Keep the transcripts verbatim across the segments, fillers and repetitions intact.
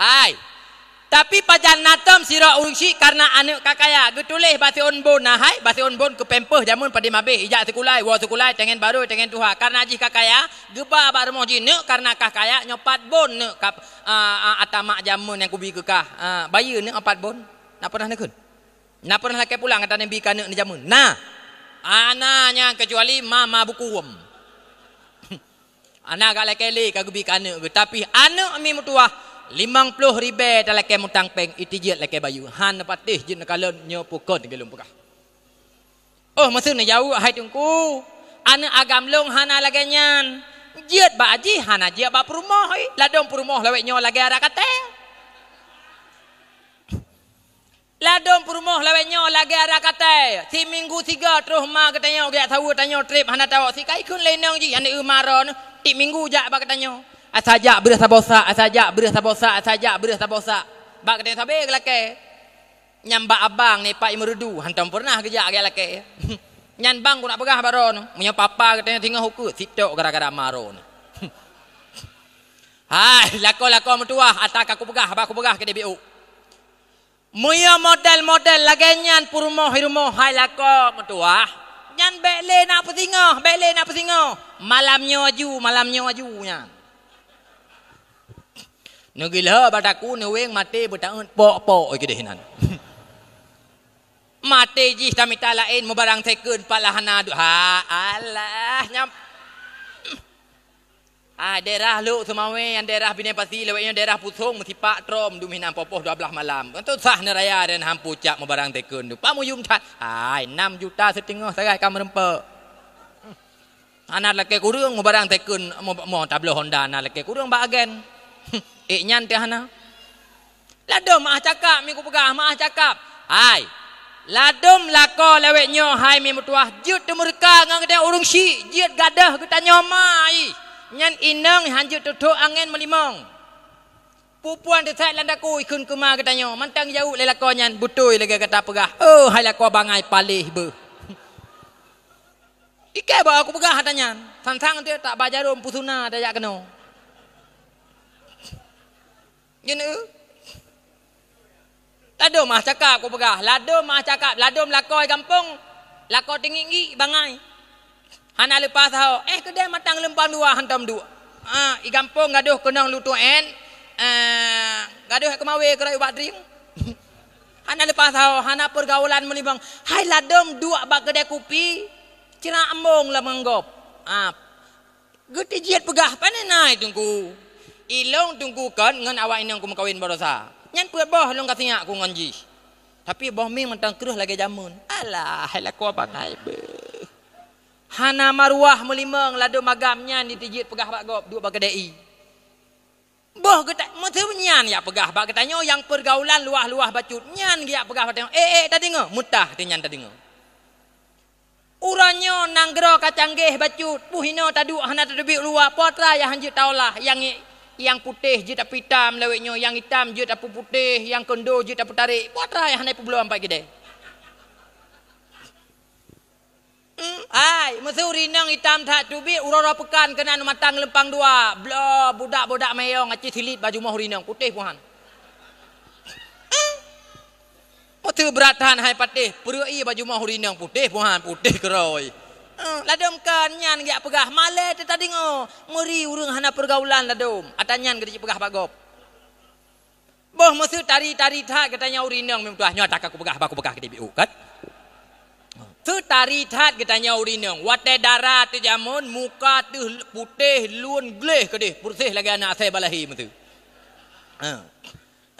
Hai. Tapi pajan na tom sidroe ureuëng syik kareuna aneuëk ka kaya, geutuléh bak siôn bon na hai, bak siôn bon keu pampers jameun padum abéh, ijak sikulai, woe sikulai, tangen barô, tangen tuha. Kareuna jih ka kaya, geuba bak rumoh jih, "Neuk, kareuna kah kaya, nyoe pat bon neuk kap, a, a, ata mak jameun nyang kubi keu kah, a, bayeue neuk pat bon." Na pernah neukheun? Na pernah lakée pulang ata neubi keu aneuëk neujameun? Na. Ana nyan keucuali ma, ma buku huem. Ana gak lakée lé ka geubi keu aneuëk geuh, tapi aneuëk mi meutuwah limong ploh ribée talakée mutang péng, itijeuet lakée bayeue. Han neupatéh jeuet neukalon nyoe peue kon lôn peugah. Oh, meuseu neujaweueb hai Teungku, aneuëk agam lôn hana lagée nyan. Jeuet bak jih hana jeuet bak peurumoh, ih. Ladôm peurumoh lawét nyoe lagée ara katée. Ladôm peurumoh lawét nyoe lagée ara katée. Siminggu sigo troh ma geutanyoe geujak saweue tanyoe treb hana tawök. Sikai kheun lé inong jih, aneuëk eu ma droeneuh, tieb minggu jak bak geutanyoe. Asa jak breueh saboh sak, asa jak breueh saboh sak, asa jak breueh saboh sak. Bak geutanyoe sabe geulakée. Nyan bak abang ni Pak Imrudu, hantom pernah geujak geulakée. Nyan bang ku nak peugah bak droeneuh, meunyoe papa geutanyoe singoh ukeue, sitok gara-gara ma droeneuh. Hai, lakoe-lakoe meutuwah, ata ka kupeugah, bah kupeugah keu D B U. Meunyoe model-model lagée nyan peurumoh i rumoh hai lakoe meutuwah, nyan bék lé na peusingoh, bék lé na peusingoh. Malam nyoe aju, malam nyoe aju nyan. Neugila bak taku neuweng maté beutaeun pok-pok keudeh nan. Maté jih tamita laén meubarang second pat lah hana du-, ha, alah, nyam. Ah, daerah Lhok Seumawé, nyang daerah Binéh Pasi, lawét nyoe daerah Pusong, meusipak trom, dum hinan poh-poh dua blaih malam. Kan tu sah neuraya dan hampu cak meubarang tekon tu. Pak muyum that. Hai, enam juta seutengah sagai ka meureumpok. Hana lakée kureueng meubarang tekon, mo, mo tabloe Honda hana lakée kureueng bak agen. Ék nyan teuh hana. Ladôm meuah cakap, mi kupeugah meuah cakap. Hai, ladôm lakoe lawét nyoe hai mi meutuwah, jeuet teumeureuka ngon geutanyoe ureuëng syik, jeuet gadôh geutanyoe ma ih. Nyan inong han jeuet teuthok angén meulimong. Pupuan teuthét lam daku ikheun keuma geutanyoe, mantong jaweueb lé lakoe nyan beutôi lagée gata peugah. Oh, hai lakoe bangai paléh beuh. Ikée bah aku peugah ata nyan, sang-sang teuh tak ba jarôm peusuna tajak keunoe. Nyan eu. Ladôm meuah cakap kupeugah, ladôm meuah cakap, ladôm lakoe gampông, lakoe teungiek-ngiek bangai. Hana leupah saho, éh keudeh matang leumpang dua hantom duek. Ah, i gampông gadôh keunong lutu en, eh, gadôh keumawé keuroi ubak dring. Hana leupah saho, hana peurgaulan meulimong. Hai ladôm duek bak keudée kupi, ceurak embong lam manggôp. Ah, Geuteujiet peugah, "Pane na, hai Teungku? Ilong Teungku kon ngon awak inong kumeukawen baroesa. Nyan peuet boh lôn ka sinyak ku ngon jih. Tapi boh mieng mantong kreueh lagée jameun." Alah, hai lakoe bangai beuh. Hana maruah meulimong ladôm agam nyan jiteujiet peugah bak gob, duek bak keudée ie. Boh geuta-, meuseu nyan jak peugah bak geutanyoe nyang peurgaulan luwah-luwah bacut, nyan geujak peugah bak geutanyoe, "Eh, eh, tadeungoe, meutah teuh nyan tadeungoe." Uroe nyoe nanggroe ka canggeh bacut, peuhinoe taduek hana tateubiet luwa, peue atra nyang hanjeuet taolah, nyang, nyang putéh jeuet tapeuitam lawét nyoe, nyang itam jeuet tapeuputéh, nyang keundo jeuet tapeutarek, peue atra nyang hana peubloe ampai keudeh. Hmm, ai, meuseu ureueng inong itam that teubiet, uroe-uroe peukan keunan matang leumpang dua, bloe budak-budak meyong aci silit bak jumoh ureueng inong, putéh puhan. Eh? Meuseu brat that hai patéh, peureuek ie bak jumoh ureueng inong, putéh puhan, putéh keurôi. Eh, ladôm kon nyan geujak peugah, malée teuh tadeungoe, meuri ureueng hana peurgaulan ladôm, ata nyan geujak peugah bak gob. Boh meuseu tari-tari that geutanyoe ureueng inong meutuah nyoe, ata ka kupeugah, bah kupeugah keu D B U kan. Teu tari that geutanyoe ureueng inong, watée dara teujameun muka teuh putéh lôn gleh keudeh, peureuseh lagée aneuëk asée balahé meuseu. Ha.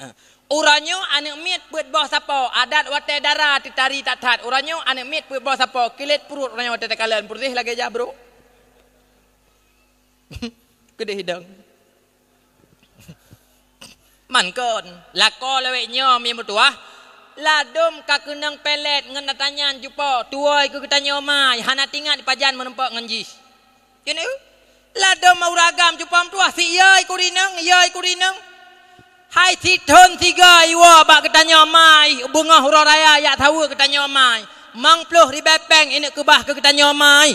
Ha. Uroe nyoe aneuëk miet peuet boh sapo, adat watée dara teutari that-that. Uroe nyoe aneuëk miet peuet boh sapo, kilet pruet uroe nyoe watée takalon, peureuseh lagée jabrok. Keudeh idong. Man kon, lakoe lawét nyoe mi meutuah, ladôm ka keunong pelet ngon ata nyan cupo, tuwoe keu geutanyoe mai, hana tingat pajan meurumpok ngon jih. Keuneuk, ladôm ureueng agam cupo meutuah, si yoi keu ureueng inong, yoi keu ureueng inong. Hai sithon siga iwoe bak geutanyoe mai, beungoh uroe raya jak saweue geutanyoe mai. Mang ploh ribée péng ineuk keubah keu geutanyoe mai.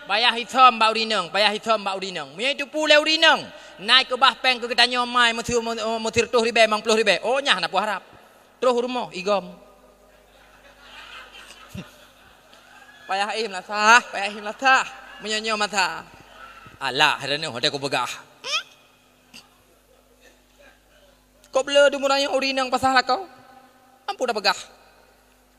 Payah isom bak ureueng inong, payah isom bak ureueng inong. Meunyoe iteupeue lé ureueng inong, Nai keubah péng keu geutanyoe mai meuseu-, meusiratoh ribée, limong ploh ribée. Oh, nyan hana peue harab. Troh u rumoh, igom. Payah éh meulasah, payah éh meulasah. Meunyoe nyoe masa. Alah, droeneuh watée kupeugah. Kop le dum uroe nyoe ureueng inong pasah lakoe. Ampu tapeugah.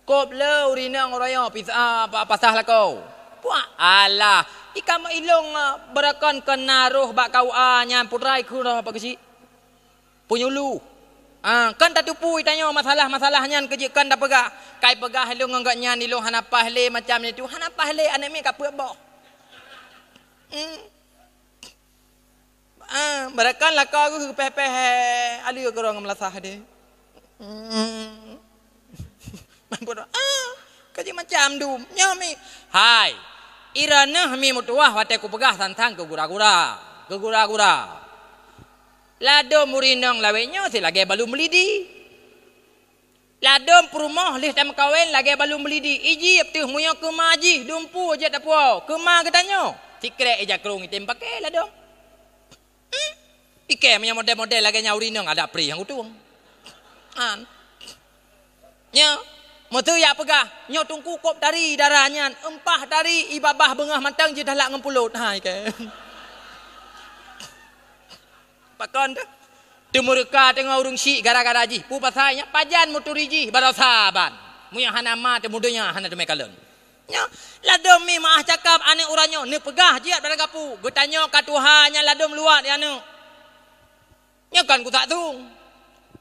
Kop le ureueng inong uroe nyoe pis-, a, pa-, pasah lakoe. Puak, alah. Ikam ilong, a, beureukan keu na roh bak K U A nyan putra ikheun roh bak keuchik. Penyuluh. Ah, kan tatupui tanyoe masalah-masalah nyan keu jeuet kan tapeugah. Kai peugah ilong ngon gobnyan ilong hana paih lé macam nyan tu. Hana paih lé aneuk miet ka peuet boh. Hmm. Ah, beureukan lakoe geuh peh-peh, aleue keudroe ngon meulasah deh. Hmm. Mampu dah. Ah, kaji macam dum. Nyoe mi. Hai. Droeneuh mi meutuwah watée kupeugah tantang keu gura-gura. Keu gura-gura. Ladom ureueng inong lawét nyoe silagée balum meulidi. Ladom peurumoh lheueh tameukawen lagée balum meulidi, ijieb teuh meunyoe keuma jih, dumpeue jeuet tapuwoe, keuma geutanyoe, sikrek ija krong item paké ladom. Hmm? Ikée meunyoe model-model lagée nyan ureueng inong adak pri nyang utung. An. Nyoe, meuseu jak peugah, nyoe teungku kop tari dara nyan, eumpah tari i babah beungoh mantong jidalak ngon pulot. Ha, ikée. Pakon teuh? Teumeureuka teungoh ureueng syik gara-gara jih. Peue pasai nyan? Pajan meuturi jih baroe saban. Meunyoe hana ma teumudonya hana teumé kalon. Nyoe, ladom mi meu'ah cakap aneuk uroe nyoe neupeugah jeuet barangkapeue. Geutanyoe ka tuha nyan ladom luwat di aneuk. Nyoe kon kutak tueng.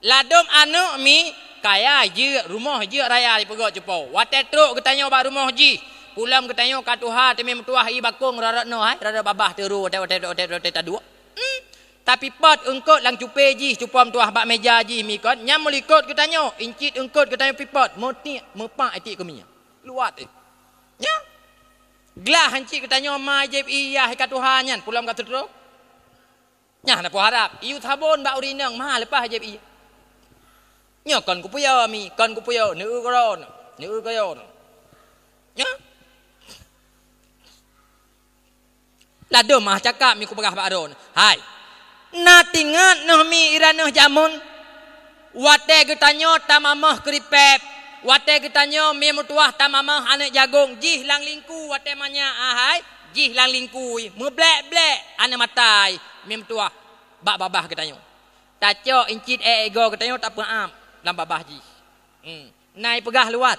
Ladom aneuk mi kaya jeuet, rumoh jeuet raya dipeugét cupo. Watée trok geutanyoe bak rumoh jih, pulam geutanyoe ka tuha teumé meutuwah i bakong rot-rot noe hai, rot-rot babah teuro watée, watée, watée, watée taduek. Hmm. Tapipot eungkot lam cupe jih cupo meutuwah bak meja jih mi kon, nyan meulikot geutanyoe, incit eungkot geutanyoe pipot, meutiek, meupak itiek keumieng. Luwat eh. Nyan. Glah incit geutanyoe ma jieb ie yah ka tuha nyan, pulam ka teutrok. Nyan hana peue harab. Iyue sabon bak ureueng inong ma leupah jieb ie. Nyoe kon kupuyoe mi, kon kupuyoe, neueu keudroe, neueu keudroe. Nyoe. Ladom meu'ah cakap mi kupeugah bak droeneuh. Hai. Na tingat neuh mi droeneuh jameun. Watée geutanyoe tamamoh keuripép, watée geutanyoe mi meutuwah tamamoh aneuk jagong, jih lam lingku watée manyak ahai, jih lam lingku meublek-blek aneuk matai mi meutuwah bak babah geutanyoe. Tacok incit ék igoe geutanyoe tapeu'ab lam babah jih. Hmm. Nai peugah luwat.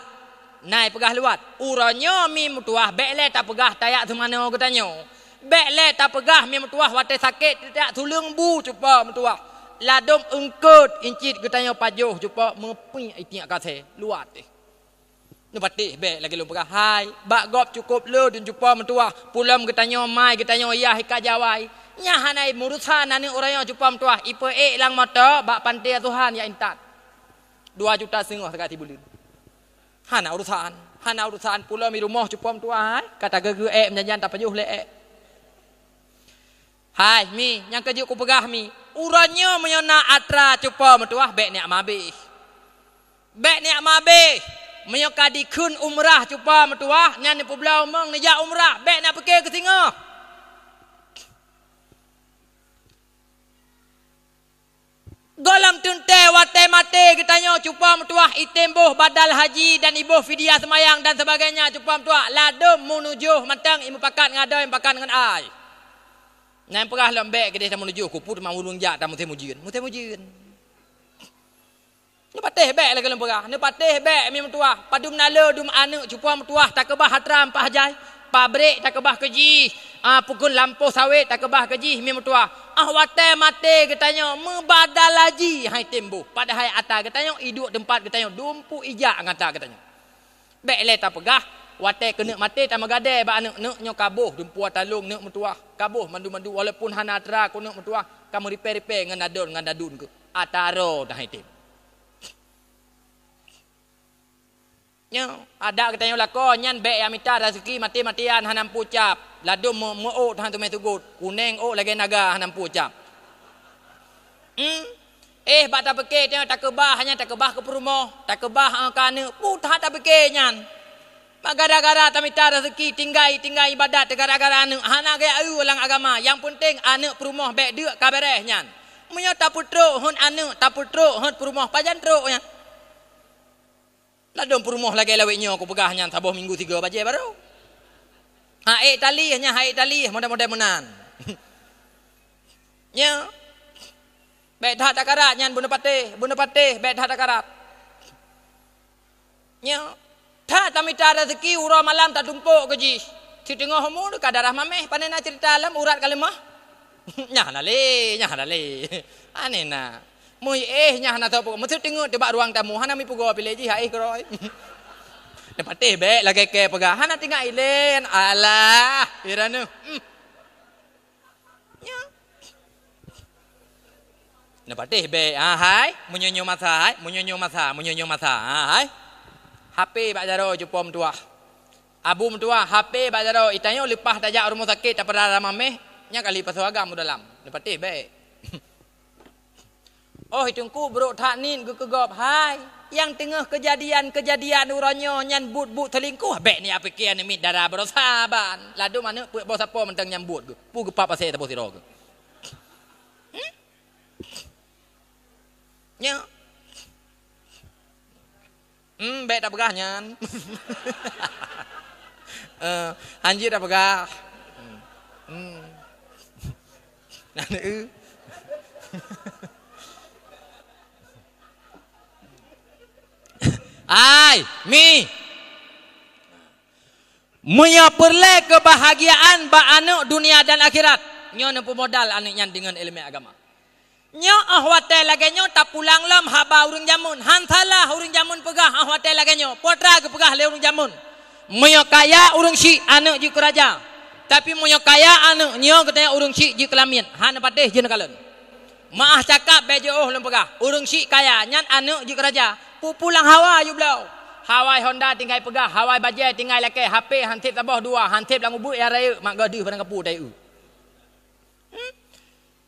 Nai peugah luwat. Uroe nyoe mi meutuwah bék lé tapeugah tajak seumanoe geutanyoe. Bék lé tapeugah mi meutuwah watée sakét tajak tuleueng bu cupo meutuwah. Ladom eungkot incit geutanyoe pajoh cupo meupiek itiek kasée. Luwat eh. Neupatéh bék lagée lôn peugah hai. Bak gob cukop le dum cupo meutuwah. Pulam geutanyoe mai geutanyoe yah i ka jawai. Nyan hana murusan aneuk uroe nyoe cupo meutuwah. Ipeuék lam moto bak panté asuhan ya intat. Dua juta seungoh sagai sibuleuen. Hana urusan, hana urusan pulo mi rumoh cupo meutuwah hai, ka tageugeu ék meujanjan tapajoh lé ék. Hai mi, nyang ka jeuet kupeugah mi, uroe nyoe meunyoe na atra cupo meutuwah bék neuk mabéh. Bék neuk mabéh. Meunyoe ka dikheun umrah cupo meutuwah, nyan neupeubloe umong neujak umrah, bék neuk pike keu singoh. Gohlom teuntée watée maté geutanyoe cupo meutuwah item boh badal haji dan iboh fidyah seumayang dan sebagainya cupo meutuwah ladom meunujoh mantong imeupakat ngon adoe imeupakat ngon ai. Nyang peugah lom bék keudeh tameunujoh kupu teuma ureuëng jak tamusém ujeuen, musém ujeuen. Neupatéh bék lagée lôn peugah, neupatéh bék mi meutuwah, padum na le dum aneuk cupo meutuwah takeubah atra mpah jai. Pabrék takeubah keu jih, a, pukon lampôh sawét takeubah keu jih mi meutuwah. Ah watée maté geutanyoe meubadal haji hai tem boh, padahai ata geutanyoe iduek teumpat geutanyoe dumpeue ijak ngon ata geutanyoe. Bék lé tapeugah watée keuneuk maté tameugadée bak aneuk, neuk nyoe ka boh dumpeue ata lôn neuk meutuwah, ka boh mandum-mandum walaupun hana atra keuneuk meutuwah ka meuripée-ripée ngon dadon ngon dadun keuh ata ro dah hai tem. Nyoe, adak geutanyoe lakoe nyan bék nyang mita raseuki maté-matéan hana meupucap, ladom meu-, meu-ôk hana teumé teugot, kuneng ôk lagée naga hana meupucap. Hmm? Éh, bak tapike tanyoe takeubah nyan takeubah keu peurumoh, takeubah, eh, keu aneuk, peue that tapike nyan. Gara-gara tamita rezeki, tinggai-tinggai ibadat gara-gara aneuk, hana gaya eu lam agama. Nyang peunteng aneuk peurumoh bèk deuk ka beureh nyan. Meunyoe tapeutrok hon aneuk, tapeutrok hon peurumoh, pajan trok nyan. Ladôm peurumoh lagèe lawét nyoe kupeugah nyan saboh minggu tiga bajèe barô. Ha ék talih nyan, ha ék talih model-model meunan. Nyoe. Bèk that takarat nyan bunoe patéh, bunoe patéh bèk that takarat. Nyoe. That tamita rezeki uroe malam tatumpok keu jih. Siteungoh umu ka darah mamèh, pane na ceurita lom urat ka leumah. Nyan hana lé, nyan hana lé. Aneh na. Meuéh nyan hana teupeue, meuteungeut teuh bak ruang tamu, hana meupugoe piléh jih, ha éh keurôi. Neupatéh bèk lagèe kèe peugah, hana teuingat ilèe, alah, iranu. Hmm. Nyan. Neupatéh bèk, ha hai, meunyoe nyoe masa, hai, meunyoe nyoe masa, meunyoe nyoe masa, ha hai. H P bak jaroe cupo meutuwah. Abu meutuwah, H P bak jaroe, itanyoe leupah tajak rumoh sakét tapeurara mamèh, nyan kali pasoe agam u dalam. Neupatéh bèk. Oh, Teungku brok that niet geukeugop hai. Nyang teungoh keujadian-keujadian uroe nyoe nyan buet-buet seulingkuh, bèk neujak pike aneuk miet dara baroe saban. Ladôm aneuk peuet boh sapo mantong nyang buet geuh. Peue geupap asèe saboh sidroe geuh. Hmm? Nyoe. Hmm, bèk tapeugah nyan. Eh, hanjeuet tapeugah. Hmm. Hmm. Nyan, eh. Ai, mi. Meunyoe peureulèe keubahgiaan bak aneuk dunia dan akhirat, nyoe neupeumodal aneuk nyan deungon ileumèe agama. Nyoe óh watèe lagèe nyoe tapulang lom haba ureueng jameun. Han salah ureueng jameun peugah óh watèe lagèe nyoe. Peue teuma geupeugah lé ureueng jameun, "Meunyoe kaya ureueng syik, aneuk jeuet keu raja. Tapi meunyoe kaya aneuk, nyoe geutanyoe ureueng syik jeuet keu lamiet." Hana patéh jeuet neukalon. Meu'ah cakap bèk jiôh lôn peugah, ureueng syik kaya nyan aneuk jeuet keu raja. Peue-peue lam hawa yue bloe. Hawai honda tinggai peugah, hawai bajèe tinggai lakèe, H P han sép saboh dua, han sép lam ubeut nyang rayeuk, mak gadôh padang kapu tayue. Hmm?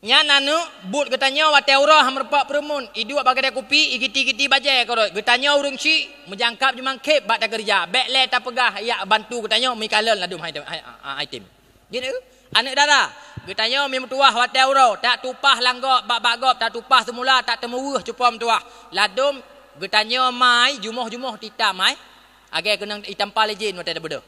Nyan aneuk, buet geutanyoe watèe uroe han meurumpok peureumeun, iduek bak keude kupi, igiti-giti bajèe keurôi. Geutanyoe ureueng syik, meujangkab jumangkeb bak takeureuja. Bèk lé tapeugah jak bantu geutanyoe meuikalon ladôm hai, hai, hai, hai tem. Jeuet, eh? Aneuk dara, geutanyoe mi meutuwah watèe uroe, tak tupah lam gob, bak-bak gob, tak tupah seumula, tak teumeuweueh cupo meutuwah. Ladôm geutanyoe mai jumoh-jumoh titam hai. Agèe keunong itampa lé jén watèe tabeudôh.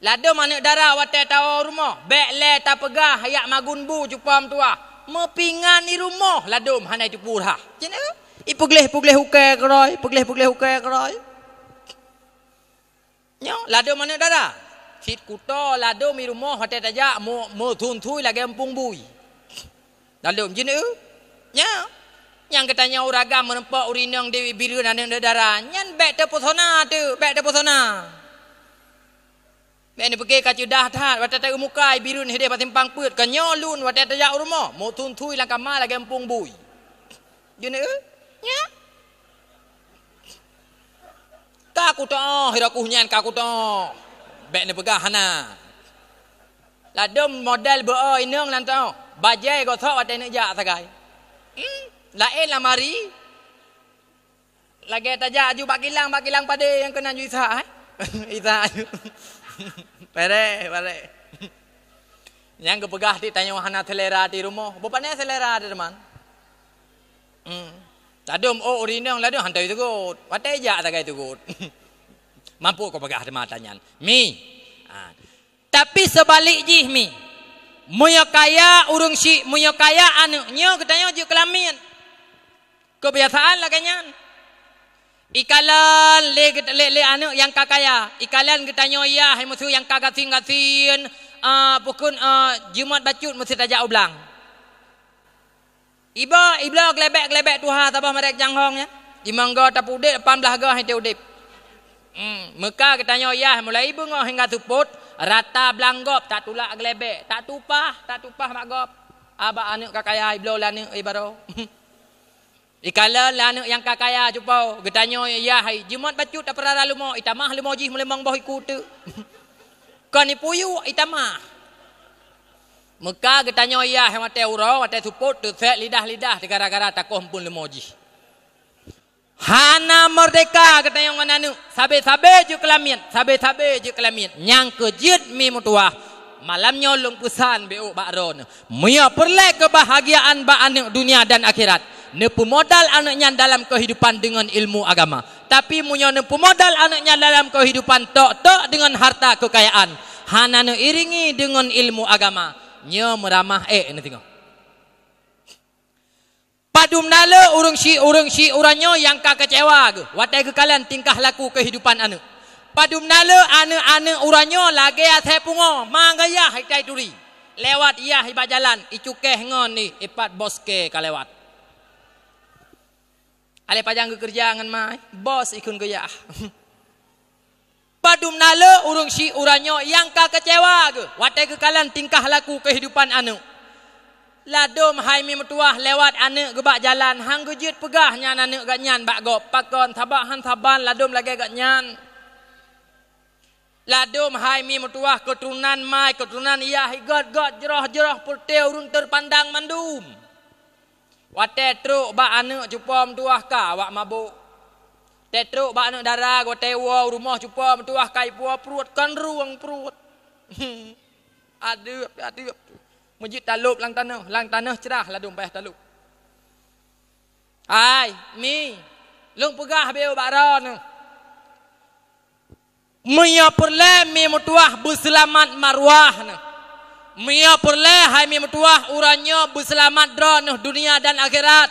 Ladôm aneuk dara watèe tawoe u rumoh, bèk lé tapeugah jak magun bu cupo meutuwah. Meupingan i rumoh ladôm hana itupeue rhah. Cit na, ipeugleh-peugleh ukèe keurôi, peugleh-peugleh ukèe keurôi. Nyoe ladôm aneuk dara. Cit kuto ladôm i rumoh watèe tajak meu-, meuthun-thun lagèe eumpung bui. Ladôm jeuet, eh? Nyan. Nyang geutanyoe ureueng agam meurumpok ureueng inong di Bireuen aneuk dara. Nyan bèk teupesona teuh, bèk teupesona. Bèk neupike ka ceudah that, watèe ta-eu muka i Bireuen hideh bak simpang peuet. Ka nyoe lôn watèe tajak u rumoh, meuthun-thun lam kama lagèe eumpung bui. Jeuet, eh? Nyan. Ka kutoh, hira kuh nyan ka kutoh. Bèk neupeugah hana. Ladôm model beu inong lam toh. Bajèe gosok watèe neuk jak sagai. Hmm, laén lamari. Lagèe tajak aju bak kilang, bak kilang padé nyang keunan ju Isa, eh? Isa aju. Pareh, pareh. Nyang geupeugah ti tanyoe hana selera di rumoh. Beu pane selera di teuma. Hmm. Ladôm ôk ureueng inong ladôm han teugot. Watèe jak sagai teugot. Mampu kupeugah teuma ata nyan. Mi. Ha. Tapi seubalek jih mi. Meunyoe kaya ureueng syik, meunyoe kaya aneuk, nyoe geutanyoe jeuet keu lamiet. Keubiasaan lagèe nyan. Ikalon lé, lé, lé aneuk nyang ka kaya. Ikalon geutanyoe yah hai meuseu nyang ka gasien-gasien, ah, pukon, ah, jeumot bacut meuseu tajak u blang. Iba, ibloe geulebek-geulebek tuha saboh merek janghong nyan. Imong goe tapeuudép, lapan blaih goe han teuudép. Hmm, meuka geutanyoe yah mulai beungoh hingga seupôt, rata blang gob tatulak geulebek, tatupah, tatupah bak gob. Abak aneuk ka kaya ibloe lé aneuk, eh, baroe. Ikalon lé aneuk nyang ka kaya cupo, geutanyoe yah hai, jeumot bacut tapeurara leumo, itamah leumo jih meulimong boh iku teuk. Kon ipuyuek itamah. Meuka geutanyoe yah watèe uroe, watèe seupôt, teusek lidah-lidah, gara-gara takoh phon leumo jih. Hana meurdeka geutanyoe ngon aneuëk, sabe-sabe jeuet keu lamiet, sabe-sabe jeuet keu lamiet. Nyang keu jeuet mi meutuwah, malam nyoe lôn peusan beu bak droeneuh. Meunyoe peureulée keubahagiaan bak aneuëk dunia dan akhirat, neupeumodal aneuëk nyan dalam keuhidupan deungon ilmu agama. Tapi meunyoe neupeumodal aneuëk nyan dalam keuhidupan tok-tok deungon harta keukayaan, hana neuiringi deungon ilmu agama, nyoe meuramah ék neuteungoh. Padum na le ureuëng syiek, ureuëng syiek uroe nyoe nyang ka keucewa geuh watée geukalon tingkah laku keuhidupan aneuëk. Padum na le aneuëk-aneuëk uroe nyoe lagée asée pungoe, ma geuyah itai turi. Lewat yah i bak jalan, icukéh ngon i, ipat bos kée ka lewat. Alée pajan geukeureuja ngon ma, bos ikheun geuyah. Padum na le ureuëng syiek uroe nyoe nyang ka keucewa geuh watée geukalon tingkah laku keuhidupan aneuëk. Ladôm hai mi meutuwah lewat aneuëk geuh bak jalan, han geujeuet peugah nyan aneuëk gobnyan bak gob, pakon, sabab han saban ladôm lagée gobnyan. Ladôm hai mi meutuwah keuturonan mai, keuturonan yah, igöt-göt, jroh-jroh, peureute ureuëng teupandang mandum. Watée trok bak aneuëk cupo meutuwah ka awak mabök. Watée trok bak aneuëk dara, watée woe u rumoh cupo meutuwah ka ipuwoe pruet kon rueng pruet. Adeueb, adeueb. Meujeuet talôb lam tanoh, lam tanoh crah ladôm payah talôb. Hai mi, lôn peugah beu bak droeneuh. Meunyoe peureulée mi meutuwah beuseulamat maruah neuh. Meunyoe peureulée hai mi meutuwah uroe nyoe beuseulamat droeneuh dunia dan akhirat,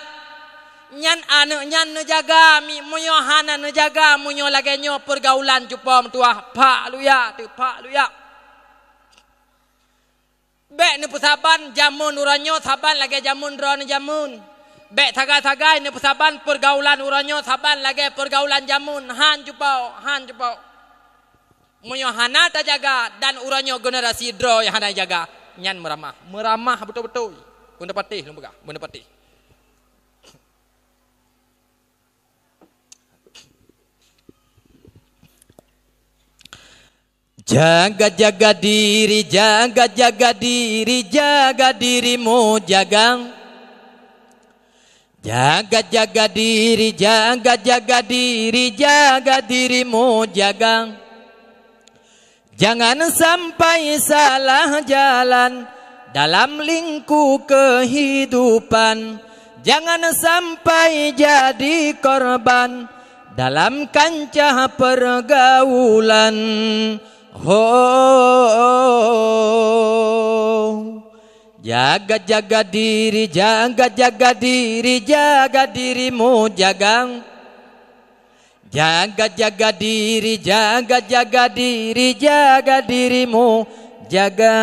nyan aneuëk nyan neujaga mi. Meunyoe hana neujaga, meunyoe lagée nyoe peurgaulan cupo meutuwah, pak luyak teuh, pak luyak. Bék neupeusaban jamén uroe nyoe saban lagée jamén droeneuh jamén. Bék sagai-sagai neupeusaban peurgaulan uroe nyoe saban lagée peurgaulan jamén. Han cupo, han cupo. Meunyoe hana tajaga dan uroe nyoe generasi droe nyang hana jaga, nyan meuramah. Meuramah beutôi-beutôi. Beuneupatéh lôn peugah, beuneupatéh. Jaga-jaga diri, jaga-jaga diri, jaga dirimu, jaga. Jaga-jaga diri, jaga-jaga diri, jaga dirimu, jaga. Jangan sampai salah jalan dalam lingku kehidupan. Jangan sampai jadi korban dalam kancah pergaulan. Ho. Jaga-jaga diri, jaga-jaga diri, jaga dirimu, jaga. Jaga-jaga diri, jaga-jaga diri, jaga dirimu, jaga.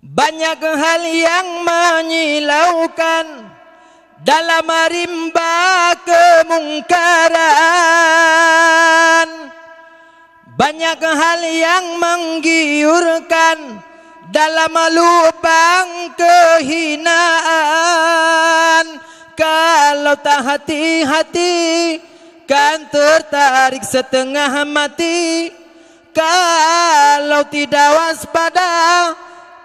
Banyak hal yang menyilaukan dalam rimba kemungkaran. Banyak hal yang menggiurkan dalam lubang kehinaan. Kalau tak hati-hati, kan tertarik setengah mati. Kalau tidak waspada,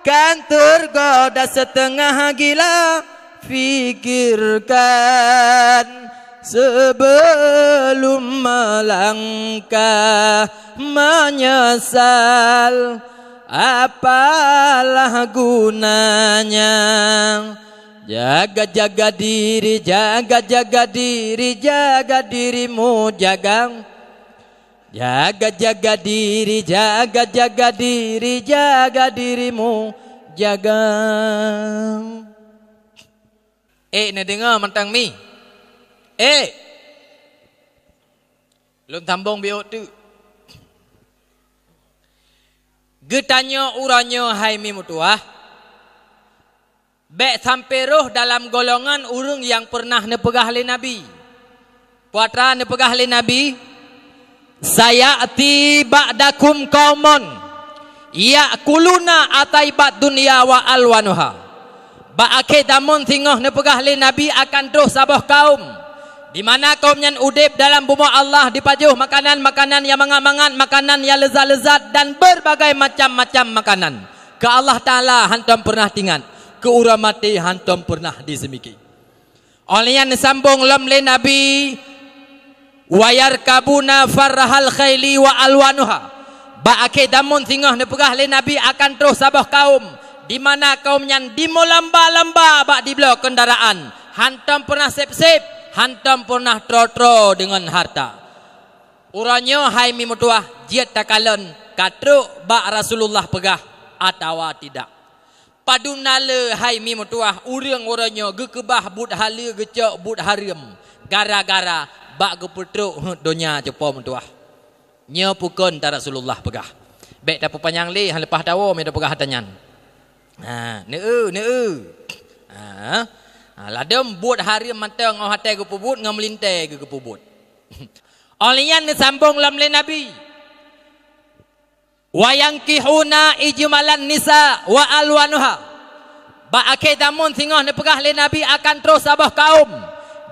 kan tergoda setengah gila. Fikirkan sebelum melangkah, menyesal apalah gunanya. Jaga-jaga diri, jaga-jaga diri, jaga dirimu, jaga. Jaga-jaga diri, jaga-jaga diri, jaga dirimu, jaga. Ék neudeungoe mantong mi? Ék. Lôn sambong biôk teuk. Geutanyoe uroe nyoe hai mi meutuwah. Bék sampoe rhoh dalam golongan ureuëng nyang peureunah neupeugah lé Nabi. Peue atra neupeugah lé Nabi, "Saya'ti ba'dakum qaumun ya'kuluna athaibad dunya wa alwanuha." Bak akhé zamon singoh neupeugah lé Nabi akan troh saboh kaum, di mana kaum nyan udeb dalam bumoe Allah dipajoh makanan-makanan nyang mangat-mangat, makanan nyang leuzat-leuzat dan beurbagai macam-macam makanan. Keu Allah Taala hántom peureunah teuingat, keu uroe maté hántom peureunah jiseumike. Óh lheueh nyan neusambong lom lé Nabi, "Wa yarkabuna farrahal khaili wa alwanuha." Bak akhé zamon singoh neupeugah lé Nabi akan troh saboh kaum, di mana kaum nyan jimeulamba-lamba bak jibloe keundaraan, hantom peunah sép-sép, hantom peunah tro-tro deungon harta. Uroe nyoe hai mi meutuwah, jeuet takalon ka trok bak Rasulullah peugah atawa tidak. Padum na le hai mi meutuwah, ureuëng uroe nyoe geukeubah buet haleue geucok buet hareuem gara-gara bak geupeutrok heuet donya cupo meutuwah. Nyoe peue kheun ta Rasulullah peugah. Bék tapeupanyang lé, han leupah tawoe meu tapeugah ata nyan. Ha, neu-eu, neu-eu. Ha, ha, ladom buet hareuem mantong óh até geupeubuet ngon meulintée geu-, geupeubuet. Óh lheueh nyan neusambong lom lé Nabi, "Wa yankihuna ijmalan nisa wa alwanuha." Bak akhé zamon singoh neupeugah lé Nabi akan troh saboh kaum,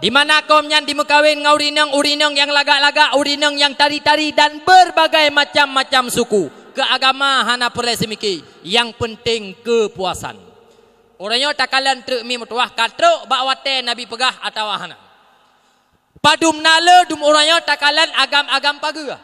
di mana kaum nyan jimeukawen ngon ureuëng inong, ureuëng inong nyang lagak-lagak, ureuëng inong nyang tari-tari dan berbagai macam-macam suku. Keu agama hana peureulée seumiki, nyang peunteng keupuasan. Uroe nyoe takalon treuk mi meutuwah ka trok bak watée Nabi peugah atawa hana. Padum na le dum uroe nyoe takalon agam-agam pageue.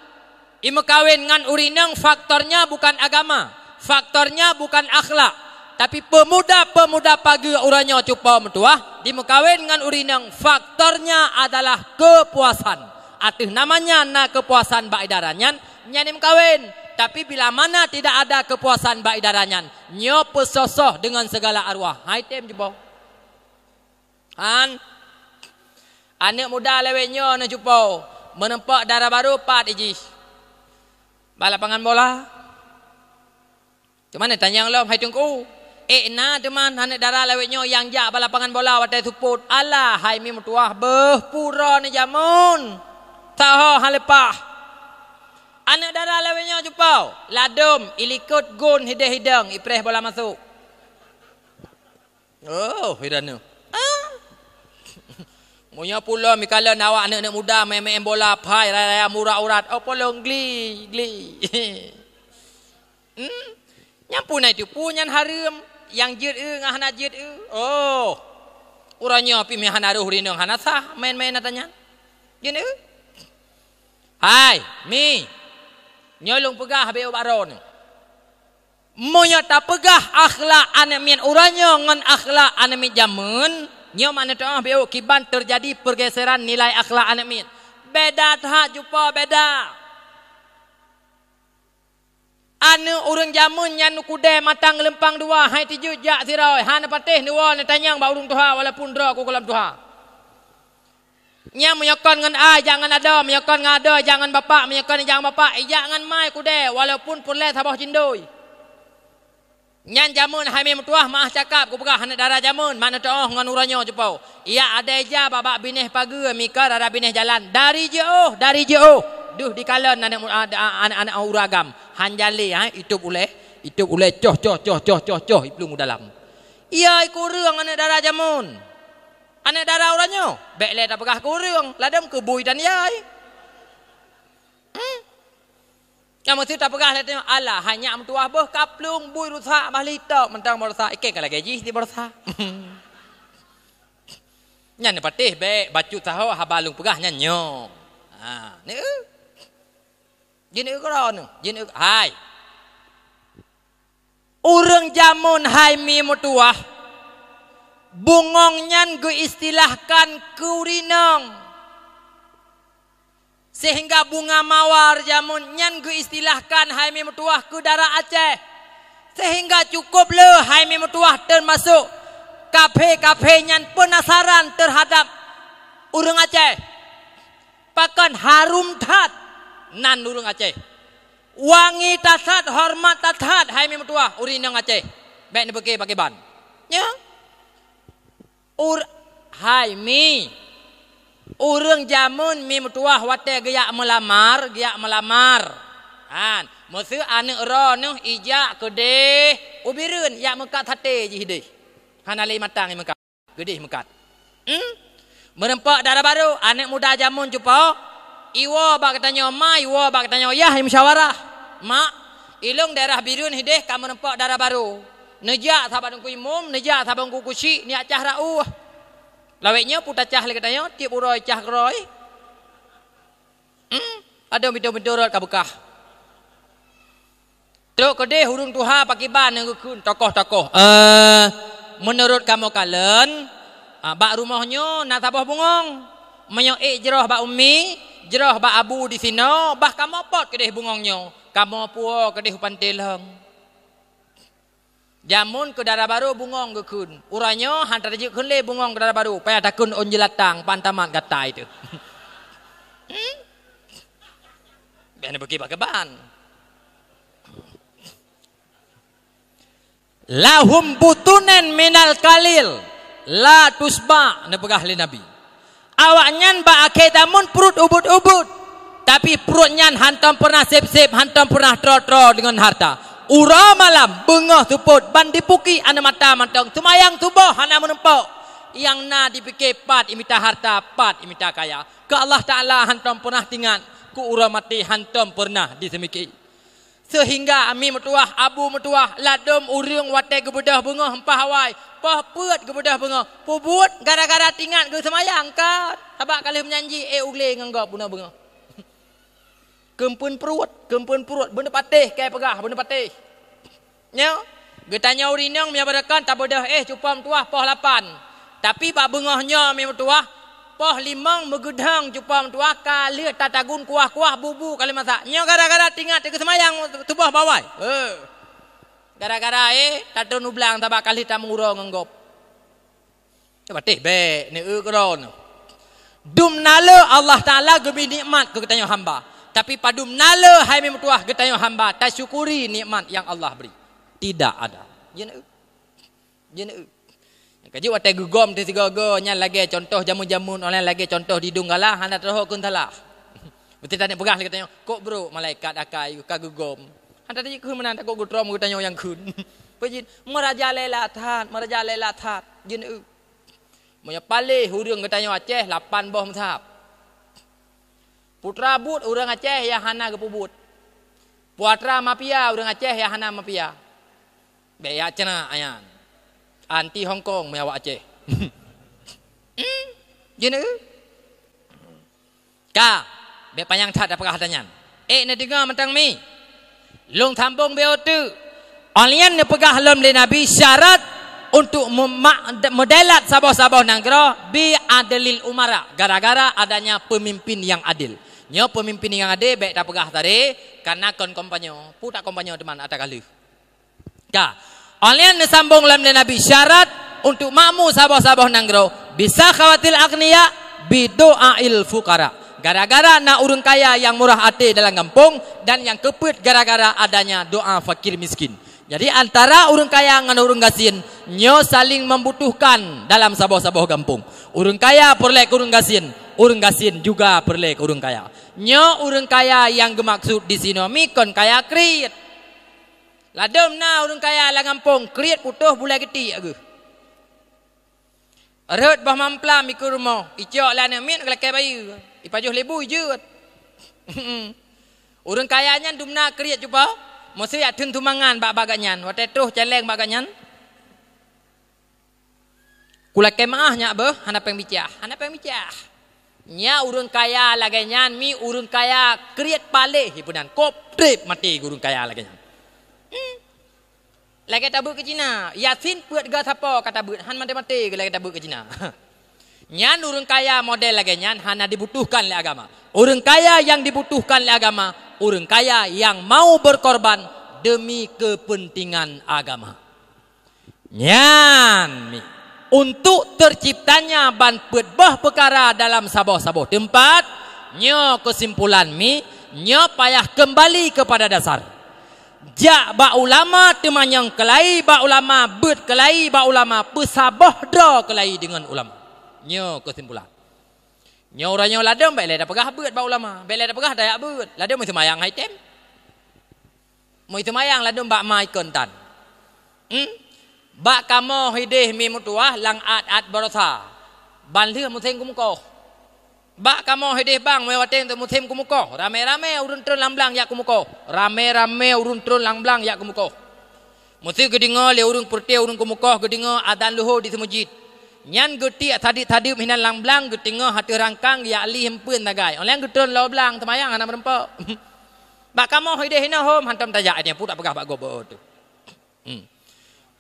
Imeukawen ngon ureuëng inong faktornya bukan agama, faktornya bukan akhlak, tapi pemuda-pemuda pageue uroe nyoe cupo meutuwah dimeukawen ngon ureuëng inong faktornya adalah keupuasan. Ateueh namanya na keupuasan bak idara nyan, nyan imeukawen. Tapi bila mana tidak ada keupuasan bak idara nyan, nyoe peusoh-soh deungon segala arwah. Hai tem cupo. Han, aneuëk muda lawét nyoe neucupo, meuneumpeuk dara barô pat jih. Bak lapangan bola. Teuma neutanyong lom, "Hai Teungku, ék na teuma aneuëk dara lawét nyoe nyang jak bak lapangan bola watée seupôt?" Alah, hai mi meutuwah, beuh pura neujameun. Taho han leupah. Aneuëk dara lawét nyoe cupo, ladom, ilikot gon hideh-hidong, ipreh bola masok. Oh, hiran nyoe. Ah. Meunyoe pulo mikalon awak aneuëk-aneuëk muda main-main bola, phai raya-raya murat-urat. Oh, polong gli, gli. Hmm? Nyan pun na itu, pun nyan hareuem, nyang jeuet eu, ngon hana jeuet eu. Oh. Uroe nyoe pih meuhana roh rinong hana sah main-main ata nyan. Jeuet eu. Hai, mi. Nyoe lôn peugah habéh ubak droeneuh. Meunyoe tapeugah akhlak aneuëk miet uroe nyoe ngon akhlak aneuëk miet jameun, nyoe makna teuh beu kiban teujadi peurgeuseran nilai akhlak aneuëk miet. Beda that cupo, beda. Aneuëk ureuëng jameun nyan neukudée mata geulumpang dua, hai tijeuet jak sidroe, hana patéh neuwoe neutanyong bak ureuëng tuha walaupun droe ku gohlom tuha. Nyan meunyoe kon ngon a, ijak ngon adoe, meunyoe kon ngon adoe, ijak ngon bapak, meunyoe kon ijak ngon bapak, ijak ngon ma i kudée, walaupun peureulée saboh cindoi. Nyan jameun hai mi meutuwah, meu'ah cakap kupeugah aneuëk dara jameun, makna teuh ngon uroe nyoe cupo. Ijak adoe ija bak-bak binéh pageue, mika rara binéh jalan. Dari jiôh, dari jiôh. Deuh dikalon aneuëk mu-, a-, a-, aneuëk-aneuëk ureuëng agam. Han jalé, ha, itôb ulée, itôb ulée, coh, coh, coh, iplueng u dalam. Iya i kureueng aneuëk dara jameun. Aneuëk dara uroe nyoe, bék lé tapeugah keu ureuëng, ladom keu bui dan yai. Hmm? Nyang meusti tapeugah lé tanyoe, alah, hai nyak meutuwah beuh kaplueng bui rusak bah litok mantong beurusak, ikei ka lagée jih di beurusak. Nyan neupatéh bék bacut sahoe haba lôn peugah nyan nyoe. Ha, ni eu. Jeuet eu keudroe nyoe, jeuet eu, hai. Ureuëng jameun hai mi meutuwah, bungöng nyan geuistilahkan keu rinöng. Seuhingga bunga mawar jameun nyan geuistilahkan hai mi meutuwah keu dara Aceh. Seuhingga cukup le hai mi meutuwah teumasok kaphé-kaphé nyan peunasaran teuhadab ureuëng Aceh. Pakon harum that nan ureuëng Aceh. Wangi that-that, horeumat that-that, hai mi meutuwah, ureuëng inong Aceh. Bék neubeuke pakriban. Nyo. Ur-, hai mi. Ureuëng jameun mi meutuwah watée geujak meulamar, geujak meulamar. Han, meuseu aneuëk droeneuh ijak keudeh u Bireuen, ijak meukat saté jih deh. Hana lé matang imeukat. Geudeh meukat. Hmm? Meureumpok dara barô, aneuëk muda jameun cupo, iwoe bak geutanyoe ma, iwoe bak geutanyoe yah, imeusyawara. Mak, ilong daerah Bireuen hideh ka meureumpok dara barô. Neujak saban Teungku Imum, neujak saban Teungku Kusyik, neujak cah rauh. Lawét nyoe peue tacah lé geutanyoe, tiep uroe cah keudroe. Hmm, padum pintoe-pintoe rot ka beukah. Trok keudeh ureuëng tuha pakriban nyang geukheun tokoh-tokoh. Eh, meunurot kamoe kalon, ah, bak rumoh nyoe na saboh bungong. Meunyoe ék jroh bak umi, jroh bak abu disinoe, bah kamoe pot keudeh bungong nyoe, kamoe puwoe keudeh u panté lhong. Jameun keu dara barô bungong geukheun. Uroe nyoe hana tajeuet kheun lé bungong keu dara barô, payah takheun ôn jeulatang, pan tamat gatai teuh. Hmm? Bèk neubeuki pakriban. "Lahum butunun minal qalil la tusba'," neupeugah lé Nabi. Awaknyan bak akhé zameun pruet ubit-ubit, tapi pruet nyan hántom peureunah sép-sép, hántom peureunah troe-troe deungon hareuta. Uroe malam beungoh seupôt ban dipuki aneuk mata mantong, seumayang suboh hana meurumpok. Nyang na jipike pat jimita hareuta, pat jimita kaya. Keu Allah Taala hántom peureunah teuingat, keu uroe maté hántom peureunah jiseumike. Seuhingga mi meutuwah, abu meutuwah, ladôm ureuëng watée geubeudôh beungoh mpah awai, poh peuet geubeudôh beungoh, peubuet gara-gara teuingat geuseumayang ka, sabab ka lheueh meujanji ék u glé ngon gob bunoe beungoh. Keumpeuen pruet, keumpeuen pruet, beuneupatéh kée peugah, beuneupatéh. Nyoe, geutanyoe ureuëng inong meunyoe bak dakon tabeudôh éh cupo meutuwah poh lapan. Tapi bak beungoh nyoe mi meutuwah, poh limong meugeudong cupo meutuwah ka lheueh tatagun kuah-kuah bubu ka lheueh masak. Nyoe gara-gara teuingat teuh geuseumayang tuboh bawai. Heuh. Gara-gara, eh, tatreun u blang sabab ka lheueh tameung uroe ngon gob. Patéh bék, neu-eu keudroe nyoe. Dum na le Allah Taala geubri nikmat keu geutanyoe hamba. Tapi padum na le hai mi meutuwah geutanyoe hamba tasyukuri nikmat nyang Allah bri? Tidak ada. Jeuet neu-eu. Jeuet neu-eu. Nyang ka jeuet watée geugom teuh sigoe-goe nyan lagée contoh jameun-jameun online, lagée contoh di Donggala, hana teuhok kheun salah. Beutôi taneuk peugah lé geutanyoe, "Kok brok malaikat akai ka geugom." Hana teuhok kheun meunan, takot geutrom geutanyoe nyang kheun. Peue jeuet, meurajalela that, meurajalela that. Jeuet neu-eu. Meunyoe paléh ureuëng geutanyoe Aceh lapan boh meuthab. Putra buet ureuëng Aceh nyang hana geupeubuet. Putra mafia ureuëng Aceh nyang hana mafia. Bék jak ceunak nyan. Anti Hong Kong meunyoe awak Aceh. Hmm, jeuet neu-eu. Ka, bék panyang that tapeugah ata nyan. Ék neudeungoe mantong mi. Lôn sambong beu teuk. Óh lheueh nyan neupeugah lom lé Nabi syarat untuk mema-, meudelat saboh-saboh nanggroe bi adlil umara, gara-gara adanya peumimpin nyang adil. Nyoe peumimpin nyang adil bék tapeugah tadi, kareuna kon kompanyo, peue tak kompanyo teuma ata ka lheueh. Ka. Óh lheueh nyan neusambong lom lé Nabi syarat untuk makmu saboh-saboh nanggroe, bi sakhawatil aghniya bi du'ail fuqara. Gara-gara na ureuëng kaya nyang murah até dalam gampông dan nyang keupeuet gara-gara adanya doa fakir miskin. Jadi antara ureuëng kaya ngon ureuëng gasien nyoe saling membutuhkan dalam saboh-saboh gampông. Ureuëng kaya peureulée keu ureuëng gasien, ureuëng gasien juga peureulée keu ureuëng kaya. Nyoe ureuëng kaya nyang geumaksud disinoe mi kon kaya kriet. Ladôm na ureuëng kaya lam gampông, kriet putôh bulée geuti ageuh. Rhot boh mamplam ikeue rumoh, icok lé aneuk miet geulakée bayeue, ipajoh lé bu ijeuet. Ureuëng kaya nyan dumna kriet cupo, meusé jak theun sumbangan bak-bak gobnyan, watée troh céléng bak gobnyan. Kulakée meuáh nyak beuh, hana péng bicah, hana péng bicah. Nyak ureuëng kaya lagée nyan mi ureuëng kaya kriet paléh ipeunan, kop treb maté ureuëng kaya lagée nyan. Hmm. Lagée tabeuet keu Cina, Yasin peuet ga sapo ka tabeuet, han maté-maté lagée tabeuet keu Cina. Nyan ureuëng kaya model lagée nyan hana dibutuhkan lé agama. Ureuëng kaya nyang dibutuhkan lé agama, ureuëng kaya nyang mau berkorban demi kepentingan agama. Nyan mi, untuk terciptanya ban peuet boh peukara dalam saboh-saboh teumpat, nyoe keusimpulan mi, nyoe payah keumbali keupada dasar. Jak bak ulama teumanyong keulai bak ulama, beuet keulai bak ulama, peusaboh droe keulai deungon ulama. Nyoe keusimpulan. Nyoe uroe nyoe ladôm bék lé tapeugah beuet bak ulama, bék lé tapeugah tajak beuet, ladôm meuseumayang hai tem. Meuseumayang ladôm bak ma ikon tan. Hmm? Bak kamoe hideh mi meutuwah lam at-at baroesa. Ban lheueh musém keumeukoh. Bak kamoe hideh bang meunyoe watée musém keumeukoh, ramé-ramé ureuëng treun lam blang jak keumeukoh. Ramé-ramé ureuëng treun lam blang jak keumeukoh. Meusé geudeungoe lé ureuëng peureuté ureuëng keumeukoh geudeungoe azan luho di seumeujid. Nyan geutiek tadeup-tadeup hinan lam blang, geuteungoh ateueh rangkang, geujak lih eumpeuen sagai. Óh lheueh nyan geutreun lom blang, seumayang hana meureumpok. Bak kamoe ideh hinoe hom, hantom tajak, nyan pun tapeugah bak gob teuh. Hmm.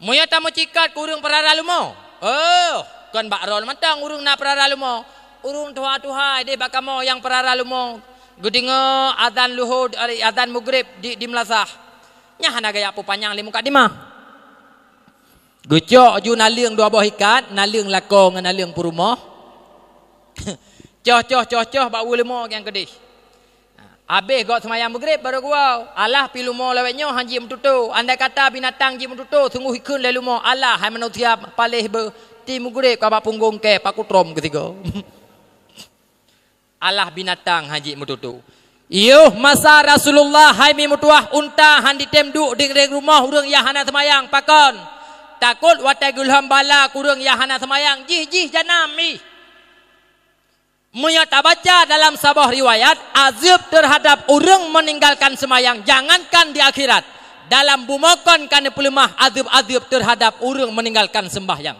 Meunyoe tameucikat keu ureuëng peurara leumo, oh, kon bak droe mantong ureuëng na peurara leumo. Ureuëng tuha-tuha ideh bak kamoe nyang peurara leumo, geudeungoe azan luhô, azan mugrib di, di meulasah. Nyan hana geujak peupanyang lé mukadimah. Geucok ju naleueng dua boh ikat, naleueng lakoe ngon naleueng peurumoh. Coh, coh, coh, coh bak ueh leumo nyang keudeh. Habéh gob seumayang mugrib barô geuwoe. Alah pih leumo lawét nyoe han jeuet meututoe. Andai kata binatang jeuet meututoe, sunggoh ikheun lé leumo, "Alah, hai manusia paléh beuh, ti mugrib ka bak punggong kée, paku trom keusigoe." Alah binatang han jeuet meututoe. Yoh masa Rasulullah hai mi meutuwah unta han jitem duek di reng rumoh ureuëng nyang hana seumayang. Pakon? Takot watée geulhom bala keu ureuëng nyang hana seumayang, jih-jih janam ih. Meunyoe tabaca dalam saboh riwayat, azeueb teuhadab ureuëng meuninggalkan seumayang jangankan di akhirat, dalam bumoe kon ka neupeuleumah azeueb-azeueb teuhadab ureuëng meuninggalkan seumbahyang.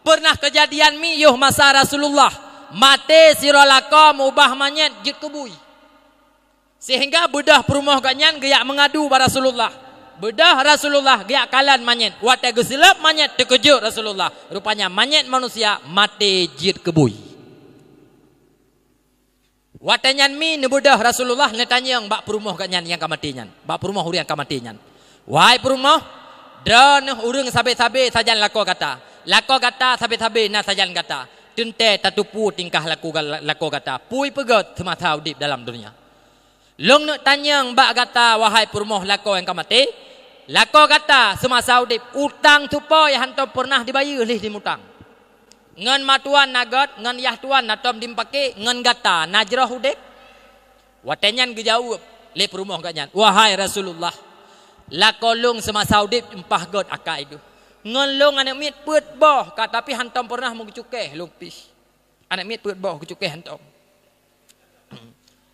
Peureunah keujadian mi yoh masa Rasulullah, maté sidroe lakoe meubah manyét jeuet keu bui. Seuhingga beudôh peurumoh gobnyan geujak meungadu bak Rasulullah. Beudôh Rasulullah geujak kalon manyét. Watée geuseuleueb manyét, teukeujot Rasulullah. Rupanya manyét manusia maté jeuet keu bui. Watée nyan mi neubeudôh Rasulullah neutanyong bak peurumoh gobnyan nyang ka maté nyan, bak peurumoh ureuëng nyang ka maté nyan, "Wahai peurumoh, droeneuh ureuëng sabe-sabe sajan lakoe gata. Lakoe gata sabe-sabe na sajan gata. Teuntée tateupeue tingkah laku ga-, lakoe gata, peue peugét seumasa udeb dalam donya. Lôn neuk tanyong bak gata, wahai peurumoh lakoe nyang ka maté, lakoe gata seumasa udeb, utang tupo nyang hántom peureunah dibayeue lé limutang. Ngon matuan na gét, ngon yah tuan na tom dimeupaké, ngon gata na jroh udeb?" Watée nyan geujaweueb lé peurumoh gobnyan, "Wahai Rasulullah, lakoe lôn seumasa udeb mpah gét akai geuh. Ngon lôn aneuëk miet peuet boh ka, tapi hántom peureunah meucukéh lôn pih. Aneuëk miet peuet boh geucukéh hántom.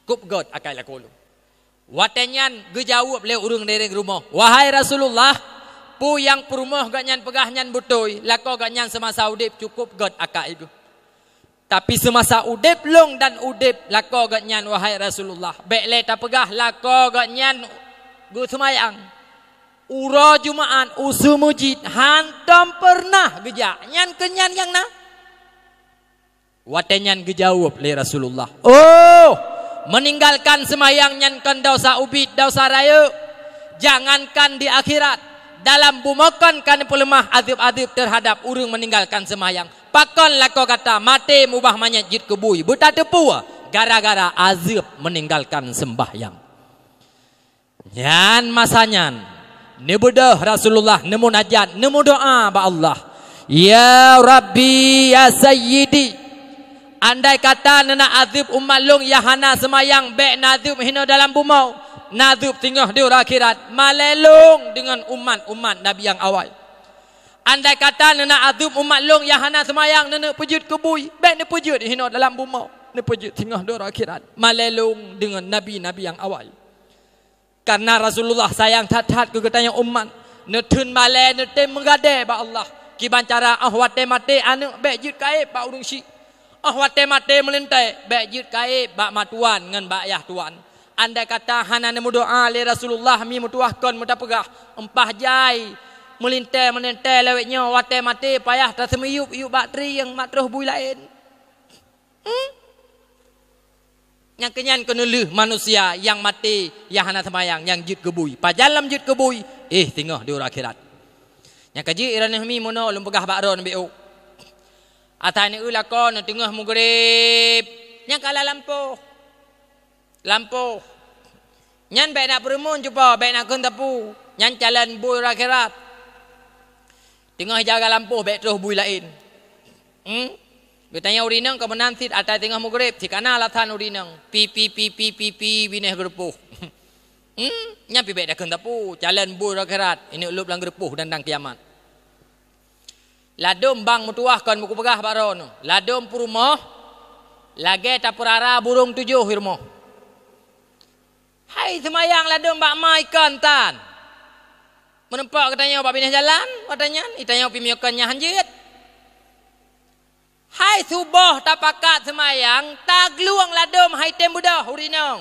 Kôb gét akai lakoe lôn." Watée nyan geujaweueb lé ureuëng di reng rumoh, "Wahai Rasulullah, peue nyang peurumoh gobnyan peugah nyan beutôi, lakoe gobnyan seumasa udeb cukôp gét akai geuh. Tapi seumasa udeb lôn dan udeb lakoe gobnyan, wahai Rasulullah, bék lé tapeugah lakoe gobnyan geuseumayang. Uroe Jumat u seumeujid hántom peureunah geujak, nyan keuh nyan nyang na." Watée nyan geujaweueb lé Rasulullah, "Oh, meuninggalkan seumayang nyan kon desya ubit, desya rayeuk. Jangankan di akhirat, dalam bumoe kon ka neupeuleumah azeueb-azeueb teuhadab ureuëng meuninggalkan seumayang. Pakon lakoe gata maté meubah manyét jeuet keu bui, beutateupeue gara-gara azeueb meuninggalkan seumbahyang." Nyan masa nyan, neubeudôh Rasulullah neumunajat, neumeudoá bak Allah, "Ya Rabbi, ya Sayyidi, andai kata neunak azeueb umat lôn nyang hana seumayang, bék na azeueb hinoe dalam bumoe, na azeueb singoh di uroe akhirat, malée lôn deungon umat-umat Nabi nyang awai. Andai kata neunak azeueb umat lôn nyang hana seumayang, neuneuk peujeuet keu bui, bék neupeujeuet hinoe dalam bumoe, neupeujeuet singoh di uroe akhirat, malée lôn deungon nabi-nabi nyang awai." Kareuna Rasulullah sayang that-that keu geutanyoe umat, neutheun malée neutem meugadée bak Allah. Kiban cara óh watée maté aneuëk bék jeuet keu aéb bak ureuëng syik. Óh watée maté meulintée bék jeuet keu aéb bak matuan ngon bak yah tuan. Andai kata hana neumeudoá lé Rasulullah mi meutuwah kon meutapeugah, "Mpah jai meulintée-meulintée lawét nyoe watée maté payah taseumiyueb-yueb bak trieng mat troh bui laén." Hmm? Nyang keunyan keuneulheueh manusia nyang maté nyang hana seumayang nyang jeuet keu bui. Pajan lam jeuet keu bui, eh, singoh di uroe akhirat. Nyang ka jeuet droeneuh mi meunoe lôn peugah bak droeneuh B O. Asai neueu lakoe neuteungoh mugrib, nyang ka lampôh. Lampôh. Nyan bék na peureumeun cupa, bék na kheun teupeu. Nyan calon bui uroe akhirat. Teungoh jaga lampôh bék troh bui laén. Hmm? Geutanyoe ureuëng inong ka meunan cit asai teungoh mugrib, cit kana alasan ureuëng inong. Pi, pi, pi, pi, pi, pi, binéh geureupôh. Hmm? Nyan pi bék dakeueng teupeu, calon bui uroe akhirat, inong lôb lam geureupôh dan dang kiamat. Ladôm bang meutuwah kon buku peugah bak droeneuh. Ladôm peurumoh lagée tapeurara burông tujoh i rumoh. Hai seumayang ladôm bak ma ikon tan. Meureumpok geutanyoe bak binéh jalan, watée nyan, geutanyoe pi meunyoe kon nyan han jeuet. Hai suboh tapakat seumayang, taglueng ladôm hai tem beudôh ureueng inong.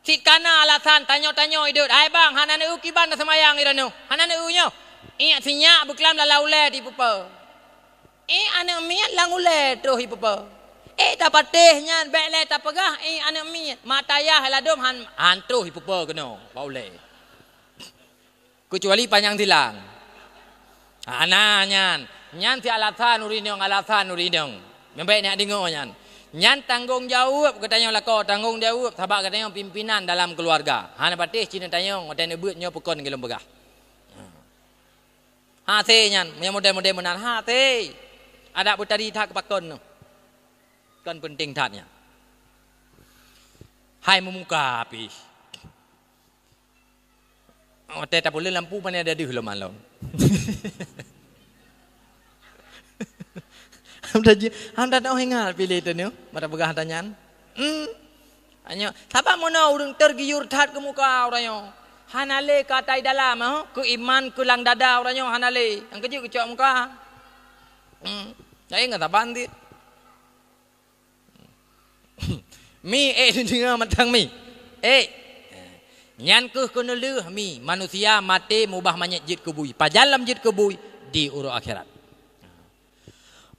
Cit kana alasan tanyoe-tanyoe idot, "Hai bang, hana neu kiban seumayang ira nyoe, hana neu nyoe." Iek sinyak beuklam dalam ulée di pupa. Iek aneuk miet lam ulée troh ipupa. Iek tapatéh nyan bék lé tapeugah iek aneuk miet, mata yah ladôm han, han troh ipupa keunoe bak ulée. Keucuali panyang silang. Hana nyan. Nyan si alasan ureueng inong, alasan ureueng inong. Nyang bék neujak deungoe nyan. Nyan tanggong jaweueb geutanyoe lakoe, tanggong jaweueb sabab geutanyoe pimpinan dalam keuluwarga. Hana patéh cit neutanyong watée neubeuet nyoe peukon geulom peugah. Ha. Hasé nyan, meunyoe model-model meunan hasé. Adak beutadi that keu pakon nyoe. Kon peunteng that nyan. Hai meumuka pih. Watée tapeuleueh lampu pane ada deuh lom alon. Hamdan ji, hamdan oh ingat pilih tu nyoe, mata peugah tanyan. Hmm. Anyo, sabab meunoe ureueng tergiur that keu muka ureueng nyoe. Hana lé ka tai dalam, oh, keu iman keu lam dada ureueng nyoe hana lé. Nyang keujeuet keucok muka. Hmm. Jadi nggak saban ti. Mi, eh, deungoe mantong mi. Eh. Nyan keuh keuneulheueh mi, manusia maté mubah manyét jeuet keu bui. Pajan lam jeuet keu bui di uroe akhirat.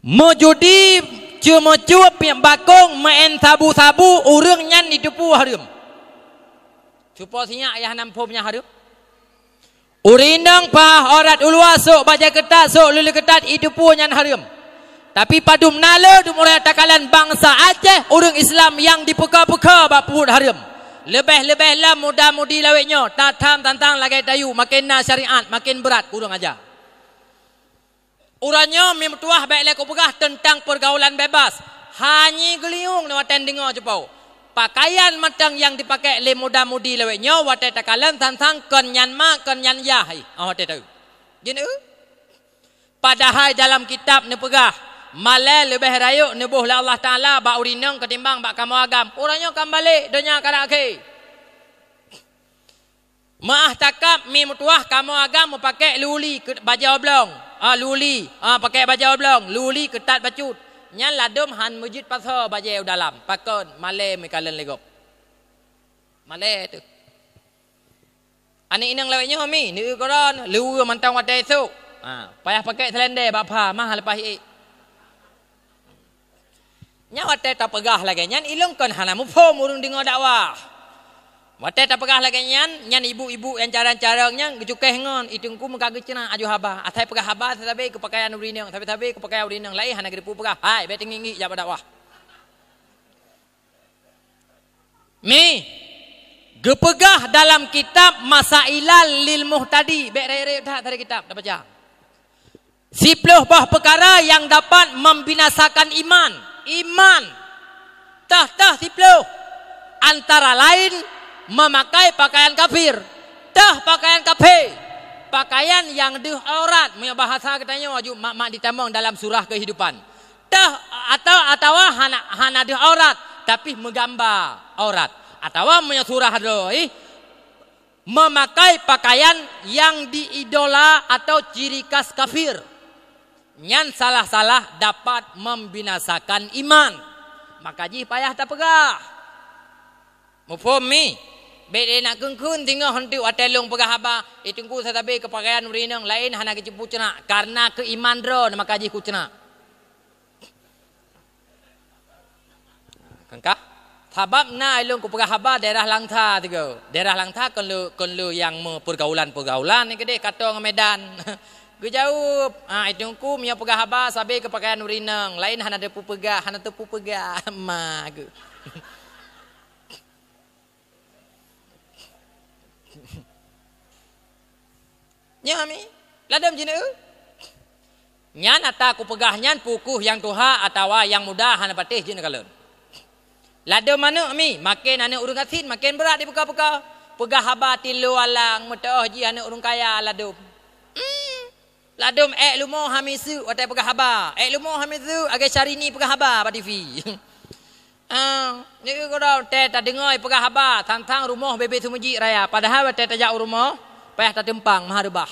Meujudi, ceumeucue, piep bakong, meu'en sabu-sabu, ureueng nyan jiteupeue hareuem. Cupo sinyak yah nam phom nyang hareuem. Ureueng inong paoh aurat u luwa, sok bajée keutat, sok lulée keutat, jiteupeue nyan hareuem. Tapi padum na le dum ureueng takalon bansa Aceh, ureueng Islam nyang jipeuka-peuka bak peubuet hareuem. Leubeh-leubeh lam muda-mudi lawét nyoe, tatham tantang lagée tayue, maken na syariat, maken brat keu ureueng aja. Uroe nyoe mi meutuwah bék lé kupeugah teuntang peurgaulan bebas. Hana geuliung watée deungoe cupo. Pakaian mantong nyang jipakék lé muda-mudi lawét nyoe watée takalon sang-sang kon nyan mak, kon nyan yah, ih, oh, watée teu. Jeuet, eh? Padahai dalam kitab neupeugah, malée leubeh rayeuk neuboh lé Allah Taala bak ureueng inong ketimbang bak kamoe agam. Uroe nyoe ka balek, donya ka akhé. Meu'ah takab mi meutuwah kamoe agam meupakék luli keu bajée oblong. Ah, luli, ah, pakék bajée oblong, luli keutat bacut. Nyan ladôm han meujeuet pasoe bajée u dalam. Pakon, malée meukalon lé gob. Malée teuh. Aneuk inong lawét nyoe mi, neu keudroe, luweue mantong watée esok. Ha, payah pakék seulendé bak pha, mah leupah iék. Nyan watée tapeugah lagée nyan, ilong kon hana muphom ureueng deungoe dakwah. Watée tapeugah lagée nyan, nyan ibu-ibu nyang carong-carong nyan geucukéh ngon, i teungku meuka geuceunak aju haba. Asai peugah haba sabe-sabe keu pakaian ureueng inong, sabe-sabe keu pakaian ureueng inong, laén hana geuteupeue peugah. Hai, bék teungiek-ngiek jak bak dakwah. Mi, geupeugah dalam kitab Masailal lil Muhtadi, bék rayeuk-rayeuk that dari kitab tabaca. Siploh boh peukara nyang dapat membinasakan iman. Iman. Teuh-teuh siploh. Antara lain, memakai pakaian kafir. Teuh pakaian kafé. Pakaian nyang deuh aurat. Meunyoe bahasa geutanyoe aju mak-mak ditamong dalam surah kehidupan. Teuh atau, atawa hana, hana deuh aurat, tapi meugamba aurat. Atawa meunyoe surah droe, memakai pakaian nyang diidola atau ciri khas kafir. Nyan salah-salah dapat membinasakan iman. Maka jih payah tapeugah. Muphom mi? Bék lé nak kheun-kheun singoh eunteuk watée lôn peugah haba, i teungku sabe-sabe keu pakaian ureueng inong laén hana geuceupue ceunak, kareuna keu iman droe maka jih kuceunak. Kan kah? Sabab na ilong kupeugah haba daerah Langsa tiga. Daerah Langsa kon le, kon le nyang meupeurgaulan-peurgaulan ni keudeh Kato ngon Medan. Geujaweueb, "Ah, i teungku meunyoe peugah haba sabe keu pakaian ureueng inong, laén hana teupeu peugah, hana teupeu peugah." Ma geuh. Nyoe mi, ladom jeuet neu. Nyan ata kupeugah nyan pukoh nyang tuha atawa nyang muda hana patéh jeuet neukalon. Ladom aneuk mi, maken aneuk ureueng gasien maken brat dipeugah-peugah. Peugah haba tilu alang, meutoh jih aneuk ureueng kaya ladom. Hmm. Ladom ék lumoh hamiseuk watée peugah haba. Ék lumoh hamiseuk lagée Syahrini peugah haba bak T V. Ah, nyoe keudroe tée tadeungoe peugah haba tantang rumoh bebe seumeujik raya, padahai watée tajak u rumoh payah tateumpang meuha reubah.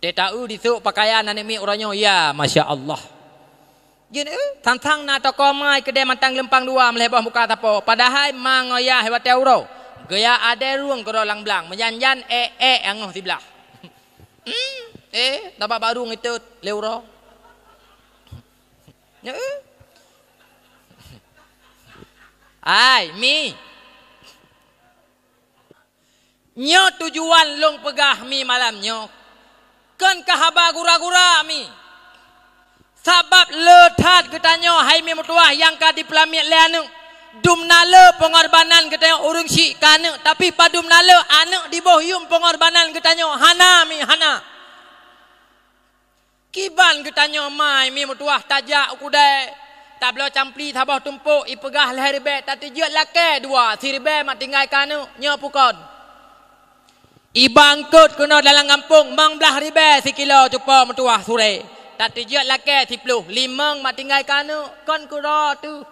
Tée taeu disok pakaian aneuk miet uroe nyoe, ya masya Allah. Jeuet, eh, sang-sang na toko ma i keudè mantong leumpang dua meulhèe boh muka sapo. Padahai ma ngon yah watèe uroe. Geuya adèe rueng keudroe lam blang. Meujan-jan èk-èk angoh siblah. Hmm, eh, tabak baru ngitot lé uroe. Ya, eh. Ai, mi. Nyoe tujuan lôn peugah mi malam nyoe, kon keu haba gura-gura mi. Sabab le that geutanyoe hai mi meutuwah nyang ka jipeulamiet lé aneuk. Dum na le peungorbanan geutanyoe ureueng syiek keu aneuk, tapi padum na le aneuk jiboh yuem peungorbanan geutanyoe? Hana mi, hana. Kiban geutanyoe ma hai mi meutuwah tajak u keudè, tabloe campli saboh tumpôk, ipeugah lhèe ribèe, tatijeuet lakèe dua, siribèe mak tinggai keu aneuk, nyoe peue kon? Iba eungkôt keunoe dalam gampông, mang blaih ribèe sikilo cupo meutuwah surée, tatijeuet lakèe siploh, limong mak tinggai keu aneuk, kon keudroe teuh.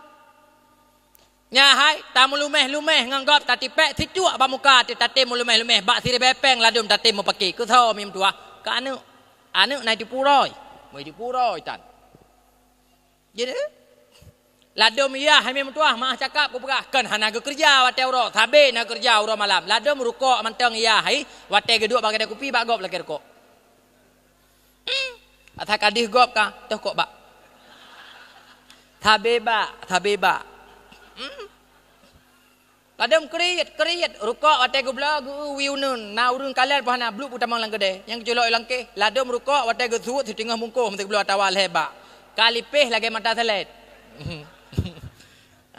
Nyan hai, tameuluméh-luméh ngon gob, tatipék sicuek bak muka, tatem meuluméh-luméh, bak siribèe pèng ladôm tatem meupaké. Keusoe mi meutuwah? Keu aneuk. Aneuk na jiteupeue uroe. Meu jiteupeue uroe tan. Jadi, ladôm yah hai mi meutuwah, meu'ah cakap kupeugah, kon hana geukeureuja watèe uroe, sabé na geukeureuja uroe malam. Ladôm rukok mantong yah hai, watèe geuduek bak keudè kupi, bak gob lakèe rukok. Hmm. Asai ka deuh gob ka, toh kok bak. Sabé bak, sabé bak. Hmm. Ladôm kriet, kriet, rukok watèe geubloe geu-eu wie uneuen, na ureueng kalon pih hana, bluek peutamong lam keudè, nyang geuculok i langkéh. Ladôm rukok watèe geusuet siteungoh bungkôh meusigeubloe atawa lhèe bak. Ka lipéh lagèe mata salét.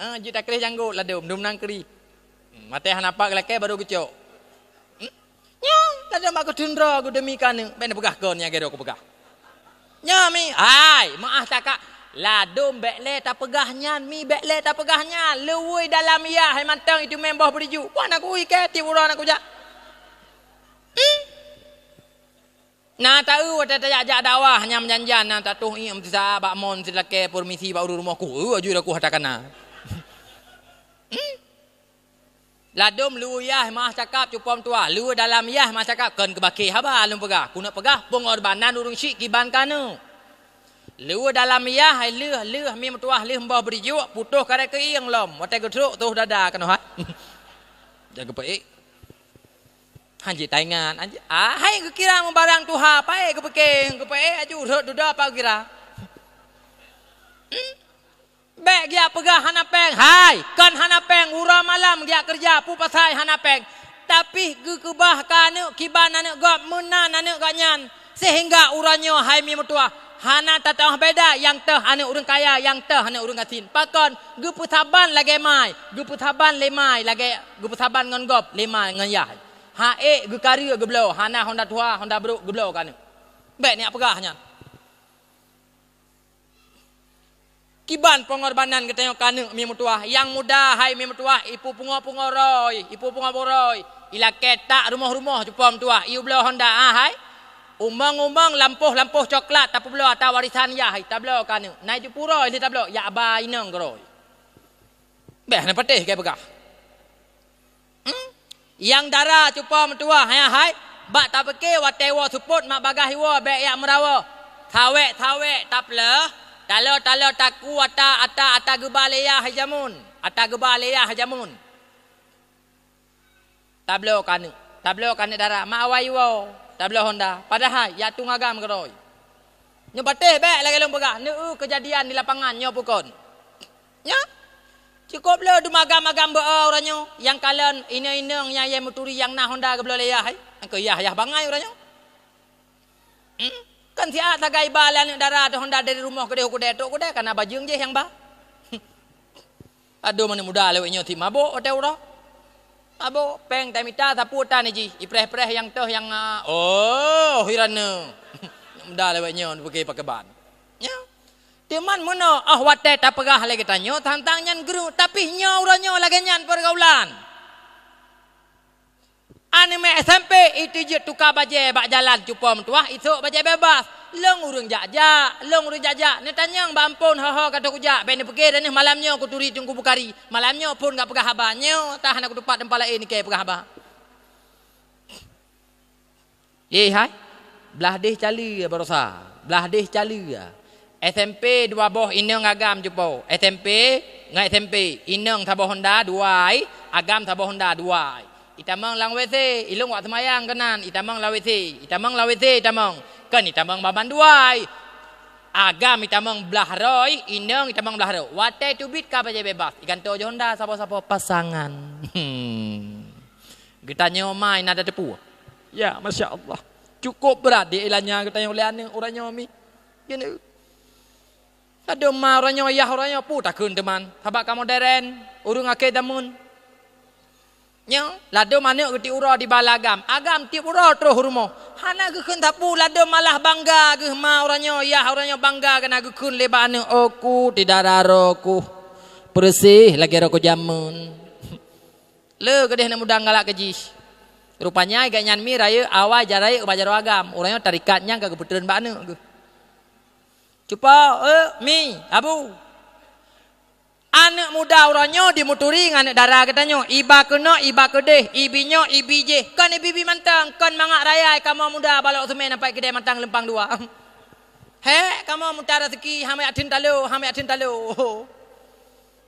Ah, jeuet takréh janggôt ladôm, dum nan kriet. Hmm, watèe hana pat geulakèe baru geucok. Hmm? Nyan, ladôm bak geuteun droe geuh demi keu aneuk, bèk neupeugah kon nyang gèt droe kupeugah. Nyan mi, hai, meu'ah cakap, ladôm bèk lé tapeugah nyan mi, bèk lé tapeugah nyan. Leuwôi dalam yah hai mantong iteumèe boh beurijôk. Wan aku ikèe tiep uroe na kujak. Hmm? Na ta-eu watèe tajak-jak dakwah nyang meujan-jan na tatoh ié meusisa bak mon silakèe peurmisi bak ureueng rumoh ku, eu, aju dah ku hata kana. Hmm? Ladôm leuwôi yah meu'ah cakap cupo meutuwah, leuwôi dalam yah meu'ah cakap kon keubaké haba lôn peugah. Keuneuk peugah peungorbanan ureueng syiek kiban keu aneuk. Leuwôi dalam yah hai lheueh, lheueh mi meutuwah lheueh boh beurijôk, putôh karét keuieng lom, watèe geutrok toh dada keunoe hai. Jan geupeuék. Hanjeuet taingat, hanjeuet, ah, hai geukira meubarang tuha, paék geupeuké, geupeuék aju rhot dudoe apa geukira. Hmm? Bèk geujak peugah hana pèng, hai, kon hana pèng, uroe malam geujak keureuja, peue pasai hana pèng. Tapi geukeubah keu aneuk kiban aneuk gob, meunan aneuk gobnyan. Seuhingga uroe nyoe hai mi meutuwah, hana tateu'oh beda nyang teuh aneuk ureueng kaya, nyang teuh aneuk ureueng gasien. Pakon? Geupeusaban lagèe ma hai, geupeusaban lé ma hai lagèe geupeusaban ngon gob lé ma hai ngon yah hai. Ha ék geukareueng geubloe, hana honda tuha, honda brôk geubloe keu aneuk. Bèk neujak peugah nyan. Kiban peungorbanan geutanyoe keu aneuk mi meutuwah. Nyang muda hai mi meutuwah, ipeupungo-pungo roi, ipeupungo-pungo roi. Ilakèe tak rumoh-rumoh cupo meutuwah, iubloe honda, ah, hai. Umong-umong, lampôh-lampôh coklat tapeubloe ata warisan yah hai, tabloe keu aneuk. Na jiteupeue roi lé tabloe, jak ba inong keuroi. Bèk hana patéh keu peugah. Hmm? Nyang dara cupo meutuwah hai, hai, bak tapeuké watèe woe seupôt mak bagaih woe bèk jak meurawoe. Sawèk-sawèk tapleuh, taloe-taloe taku ata, ata, ata geuba lé yah hai jameun. Ata geuba lé yah hai jameun. Tabloe keu aneuk, tabloe keu aneuk dara, mak awai woe, tabloe honda. Padahai jak tueng agam keuroi. Nyoe patéh bèk lagèe lôn peugah, neu-eu keujadian di lapangan nyoe peue kon. Nyan, cukôp le dumagam-agam beu-o uroe nyoe, nyang kalon inong-inong nyang yé meuturi nyang na honda geubloe lé yah hai, nyang keu yah-yah bangai uroe nyoe. Hmm? Kan siat sagai ba lé aneuk dara teuh honda dari rumoh keudéh u keudè, trok keudè kana bajeueng jih nyang ba. Adoe, aneuk muda lawét nyoe sit mabök watèe uroe. Mabök, pèng tamita sapeue tan jih, ipreh-preh nyang teuh nyang, ah, oh, hirane. Aneuk muda lawét nyoe peuke pakai ban. Nyoe. Teuma meunoe, oh, watèe tapeugah lé geutanyoe tantang nyan geuruek, tapi nyoe uroe nyoe lagèe nyan peurgaulan. Aneuk miet S M P itu jeuet tuka bajèe bak jalan cupo meutuwah, isôk bajèe beubaih. Lôn ureueng jak-jak, lôn ureueng jak-jak. Neutanyong bak amphon ho-ho ka teuh kujak, bèk neupeuke droeneuh malam nyoe kuturi Teungku Bukhari. Malam nyoe phon ka peugah haba nyoe, tah hana kutupat teumpat laén neukèe peugah haba. Yeh hai, blah deh caleue baroesa, blah deh caleue. S M P dua boh, inong agam cupo. S M P ngon S M P, inong saboh honda dua ai, agam saboh honda dua ai. Itamong lam W C, ilong wak seumayang keunan, itamong lam W C, itamong lam W C, itamong. Kon itamong babah dua ai. Agam itamong blah roi, inong itamong blah roi. Watèe teubiet ka bajèe bebas, iganto jih honda sapo-sapo pasangan. Hmm. Geutanyoe mai na tateupeue. Ya, masya Allah. Cukup brat di ilanya geutanyoe lé aneuk uroe nyoe mi. Gini. Ladôm ma uroe nyoe, yah uroe nyoe, peue takheun teuma. Sabab ka modern, ureueng akhé zaman. Nyoe, ladôm aneuk geutiek uroe di bala agam. Agam tiep uroe troh rumoh. Hana geukheun sapeue, ladôm malah bangga geuh ma uroe nyoe, yah uroe nyoe bangga keunan geukheun lé bak aneuk, "Oku tidak raroku. Beureuséh lagèe rokok jameun." Le keudeh aneuk muda galak keu jih. Rupanya gobnyan mi rayeuk awai jak rayeuk bak jaroe agam. Uroe nyoe tarekat nyan ka geupeutreun bak aneuk geuh. Cupo, eh, mi, abu. Aneuk muda uroe nyoe jimeuturi ngon aneuk dara geutanyoe, iba keunoe, iba keudeh, ibi nyoe, ibi jéh, kon ibi-ibi mantong, kon mangat raya kamoe muda balok seumén sampai keudeh mantong leumpang dua. Hék, kamoe meuta raseuki, hana jak theun talo, hana jak theun talo.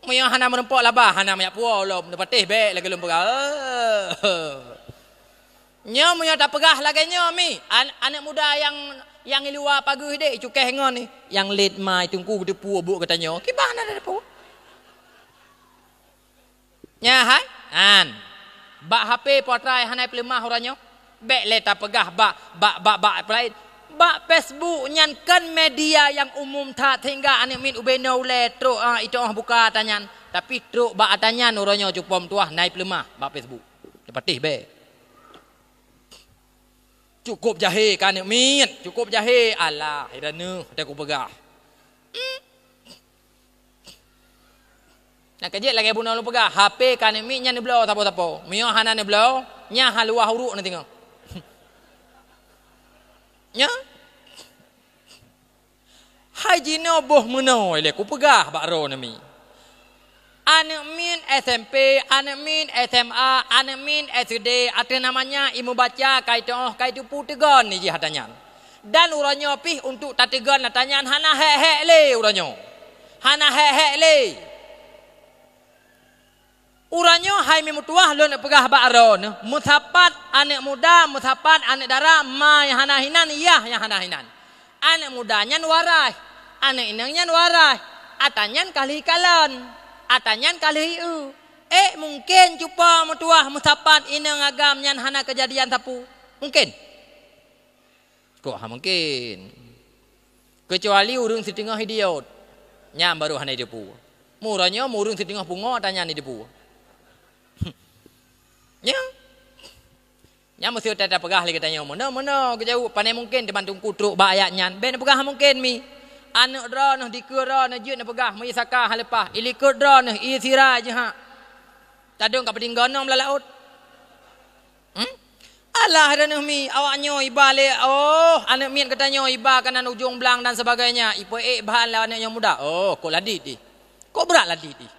Meunyoe hana meurumpok laba, hana meujak puwoe lom, neupatéh bèk lagèe lôn peugah. Nyoe meunyoe tapeugah lagèe nyoe mi, an-, aneuk muda nyang, nyang i luwa pageue deh, icukéh ngon ni, nyang lét ma i teungku geuteupeue buet geutanyoe, kiban na tateupeue. Nyan hai, an. Bak H P potrai hana peuleumah uroe nyoe. Bèk lé tapeugah bak, bak, bak, bak peulaén. Bak Facebook nyan kan media nyang umum that sehingga aneuk miet ubé noe ulèe trok, ah, iteu'oh buka ata nyan. Tapi trok bak ata nyan uroe nyoe cupo meutuwah na peuleumah bak Facebook. Tapatéh bèk. Cukup jahé ka aneuk miet, cukup jahé. Alah, hai droeneuh, watèe kupeugah. Hmm. Nyang keujeuet lagèe bunoe lôn peugah, H P ka aneuk miet nyan neubloe sapo-sapo. Meunyoe hana neubloe, nyan haluwah uruek neuh teungoh. Nyan. Hai jinoe boh meunoe lé kupeugah bak droeneuh mi. Aneuk miet S M P, aneuk miet S M A, aneuk miet S D, ateueh nama nyan imeubaca ka iteu'oh ka iteupeue teugon jih ata nyan. Dan uroe nyoe pih untuk tateugon ata nyan hana hék-hék lé uroe nyoe. Hana hék-hék lé. Uroe nyoe hai mi meutuwah lôn peugah bak droeneuh, meusapat aneuk muda, meusapat aneuk dara, ma nyang hana hinan, yah nyang hana hinan. Aneuk muda nyan waras, aneuk inong nyan waras, ata nyan ka lheueh kalon, ata nyan ka lheueh eu. Ék mungken cupo meutuwah meusapat inong agam nyan hana keujadian sapeue? Mungken? Kok hana mungken? Keucuali ureueng siteungoh idiot, nyan barô hana jiteupeue. Meurah nyoe ureueng siteungoh pungo ata nyan jiteupeue. Nyan. Nyan meuseuti tapeugah lé geutanyoe, meunoe-meunoe geujaweueb, pane mungken teuma teungku trok bak ayat nyan. Bèk neupeugah mungken mi. Aneuk droeneuh, dikeue droeneuh jeuet neupeugah, meusaka hana leupah, ilikot droeneuh, ie sira jeuet. Tadong ka peutinggai nyoe lam laôt. Hmm? Alah, droeneuh mi, awak nyoe iba lé, oh, aneuk miet geutanyoe iba keunan ujong blang dan sebagainya, ipeuék bahan lé aneuk nyang muda. Oh, kok ladit dih. Kok brat ladit dih.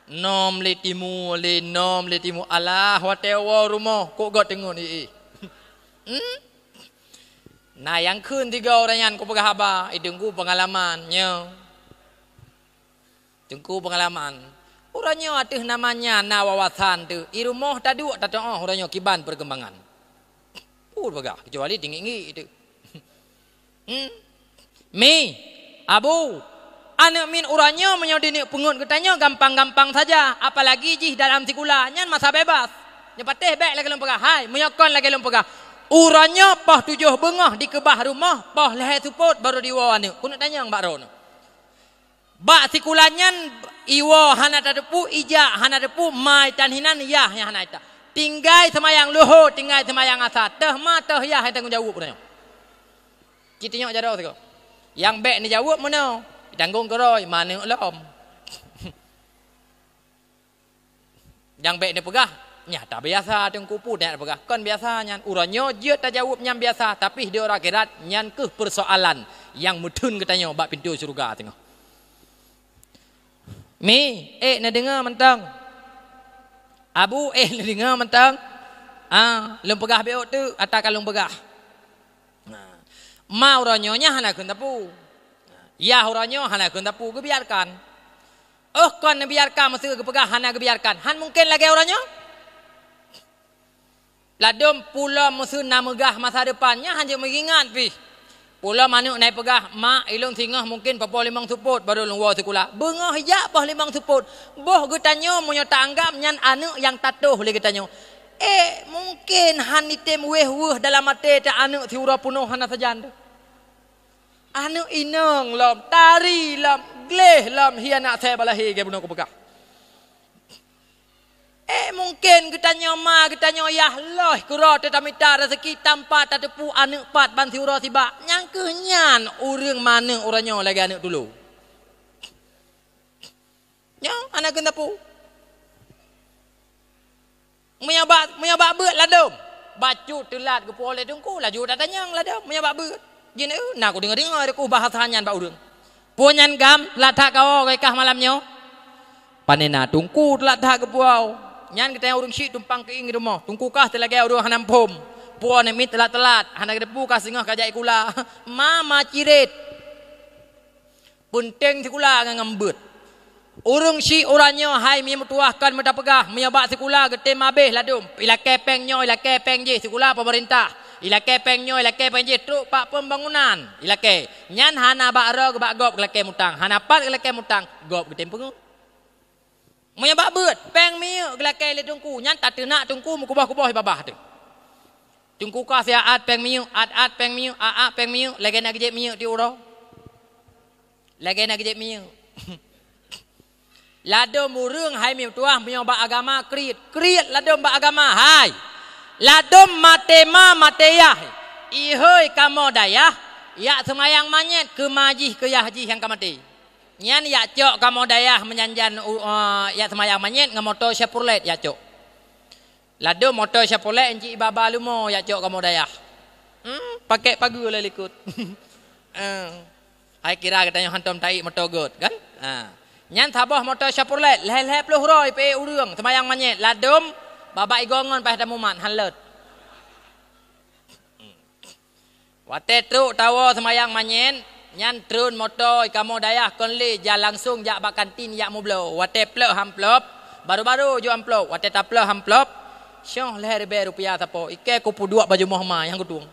Nom lé timu, lé nom lé timu. Alah, watèe woe rumoh, kok göt teungeut dih. Hmm? Na nyang kheun tiga ureueng nyan kupeugah haba, i teungku peungalaman nyoe. Teungku peungalaman. Uroe nyoe ateueh nama nyan na wawasan teuh. I rumoh taduek tateu'oh uroe nyoe kiban peurkembangan. Peue peugah, keucuali tinggik-nggik teuh. Hmm. Mi, abu, aneuk miet uroe nyoe meunyoe dineuk peungeut geutanyoe gampang-gampang saja, apalagi jih dalam sikula, nyan masa bebas. Nyoe patéh bèk lagèe lôn peugah, hai, meunyoe kon lagèe lôn peugah. Uroe nyoe poh tujoh beungoh dikeubah rumoh, poh lhèe seupôt barô diwoe aneuk. Keuneuk tanyong bak droeneuh. Bak sikula nyan iwoe hana tateupeue, ijak hana tateupeue, ma itan hinan, yah nyang hana itan. Tinggai seumayang luho, tinggai seumayang asa, teuh ma teuh yah nyang tanggong jaweueb uroe nyoe. Cit nyoe jaroe sigoe. Nyang bèk neujaweueb meunoe, itanggong keurôi, ma aneuk lom. Nyang bèk neupeugah, nyan tabiasa teungku peue nyang neupeugah. Kon biasa nyan, uroe nyoe jeuet tajaweueb nyan biasa, tapi di uroe akhirat nyan keuh peursoalan nyang meutheun geutanyoe bak pintoe syeuruga teungoh. Mi, ék neudeungoe mantong. Abu, ék neudeungoe mantong. Ah, lôn peugah beuôt teuk, ata ka lôn peugah. Nah, ma uroe nyoe nyan hana kheun sapeue. Nah, Yah uroe nyoe hana kheun sapeue, geubiarkan. Óh kon neubiarkan, meuseu geupeugah hana geubiarkan, han mungken lagée uroe nyoe. Ladôm pulom meuseu na meugah masa depan, nyan hana meuingat pih. Pulom aneuk na jipeugah, "Mak, ilôn singoh mungken poh limong seupôt baru lôn woe sikula." Beungoh jak poh limong seupôt. Boh geutanyoe meunyoe taanggab nyan aneuk nyang tatoh lé geutanyoe, ék mungken han item wéh-weueh dalam até ta aneuk siuroe peunoh hana sajan teuh. Aneuk inong lom, tari lom, gleh lom, hi aneuk asée bak lahé, geubunoe kupeugah. Ék mungken geutanyoe ma, geutanyoe yah lheueh keudroe tamita raseuki tanpa tateupeue aneuk pat ban siuroe sibak. Nyang kheueh nyan ureuëng ma aneuk uroe nyoe lagée aneuk tulông. Nyoe hana kheun sapeue. Meunyoe bak, meunyoe bak beuet ladôm, bacut teulat geupuwoe lé teungku, laju tatanyong ladôm meunyoe bak beuet. Jih na, na kudeungoe-deungoe teungku bahasa nyan bak ureuëng. Peue nyan gam teulat that kawoe kah malam nyoe? Pane na teungku teulat that geupuwoe. Nyan geutanyoe ureuëng syik tumpang keuieng rumoh. Teungku kah teu lagée ureuëng hana muphom. Puwoe namiet teulat-teulat, hana geuteupeue kah singoh ka jak sikula. Ma, ma ciret. Peunteng sikula ngon, ngon beuet. Ureuëng syik uroe nyoe hai mi meutuwah kon meutapeugah, meunyoe bak sikula geutem abéh ladôm, ilakée péng nyoe, ilakée péng jih sikula peumeurintah, ilakée péng nyoe, ilakée péng jih trok bak pembangunan, ilakée. Nyan hana bak droe geubak gob geulakée mutang, hana pat geulakée mutang, gob geutem peungeut. Meunyoe bak beuet, péng minyeuk geulakée lé teungku, nyan tateunak teungku meukuboh-kuboh babah teuh. Teungku kah siat péng minyeuk, at-at péng minyeuk, a-a péng minyeuk, lagée na geujép minyeuk di uroe. Lagée na geujép minyeuk. Ladôm ureuëng hai mi meutuwah meunyoe bak agama kriet, kriet ladôm bak agama hai. Ladôm maté ma maté yah. Ihôi kamoe dayah, yak seumayang manyét keu ma jih keu yah jih nyang ka maté. Nyan yak cok kamoe dayah meujanjan u-, eh, yak seumayang manyét ngon moto Chevrolet yak cok. Ladôm moto Chevrolet enci baba lumo yak cok kamoe dayah. Hmm, pakék pageue lé likot. Eh, hai kira geutanyoe hantom tai moto göt kan? Ha. Nyan saboh moto Chevrolet lhée-lhée ploh uroe ipeuék ureuëng seumayang manyét ladôm baba igo ngon paih tamumat han lôt. Watée trok tawoe seumayang manyét, nyan treun moto kamoe dayah kon lé jak langsong jak bak kantin jak meubloe. Watée plôh amplop, baru-baru jok amplop, watée taplôh amplop, soh lhée ribée rupiah sapo. Ikée kupeuduek baju moh ma nyang kutueng.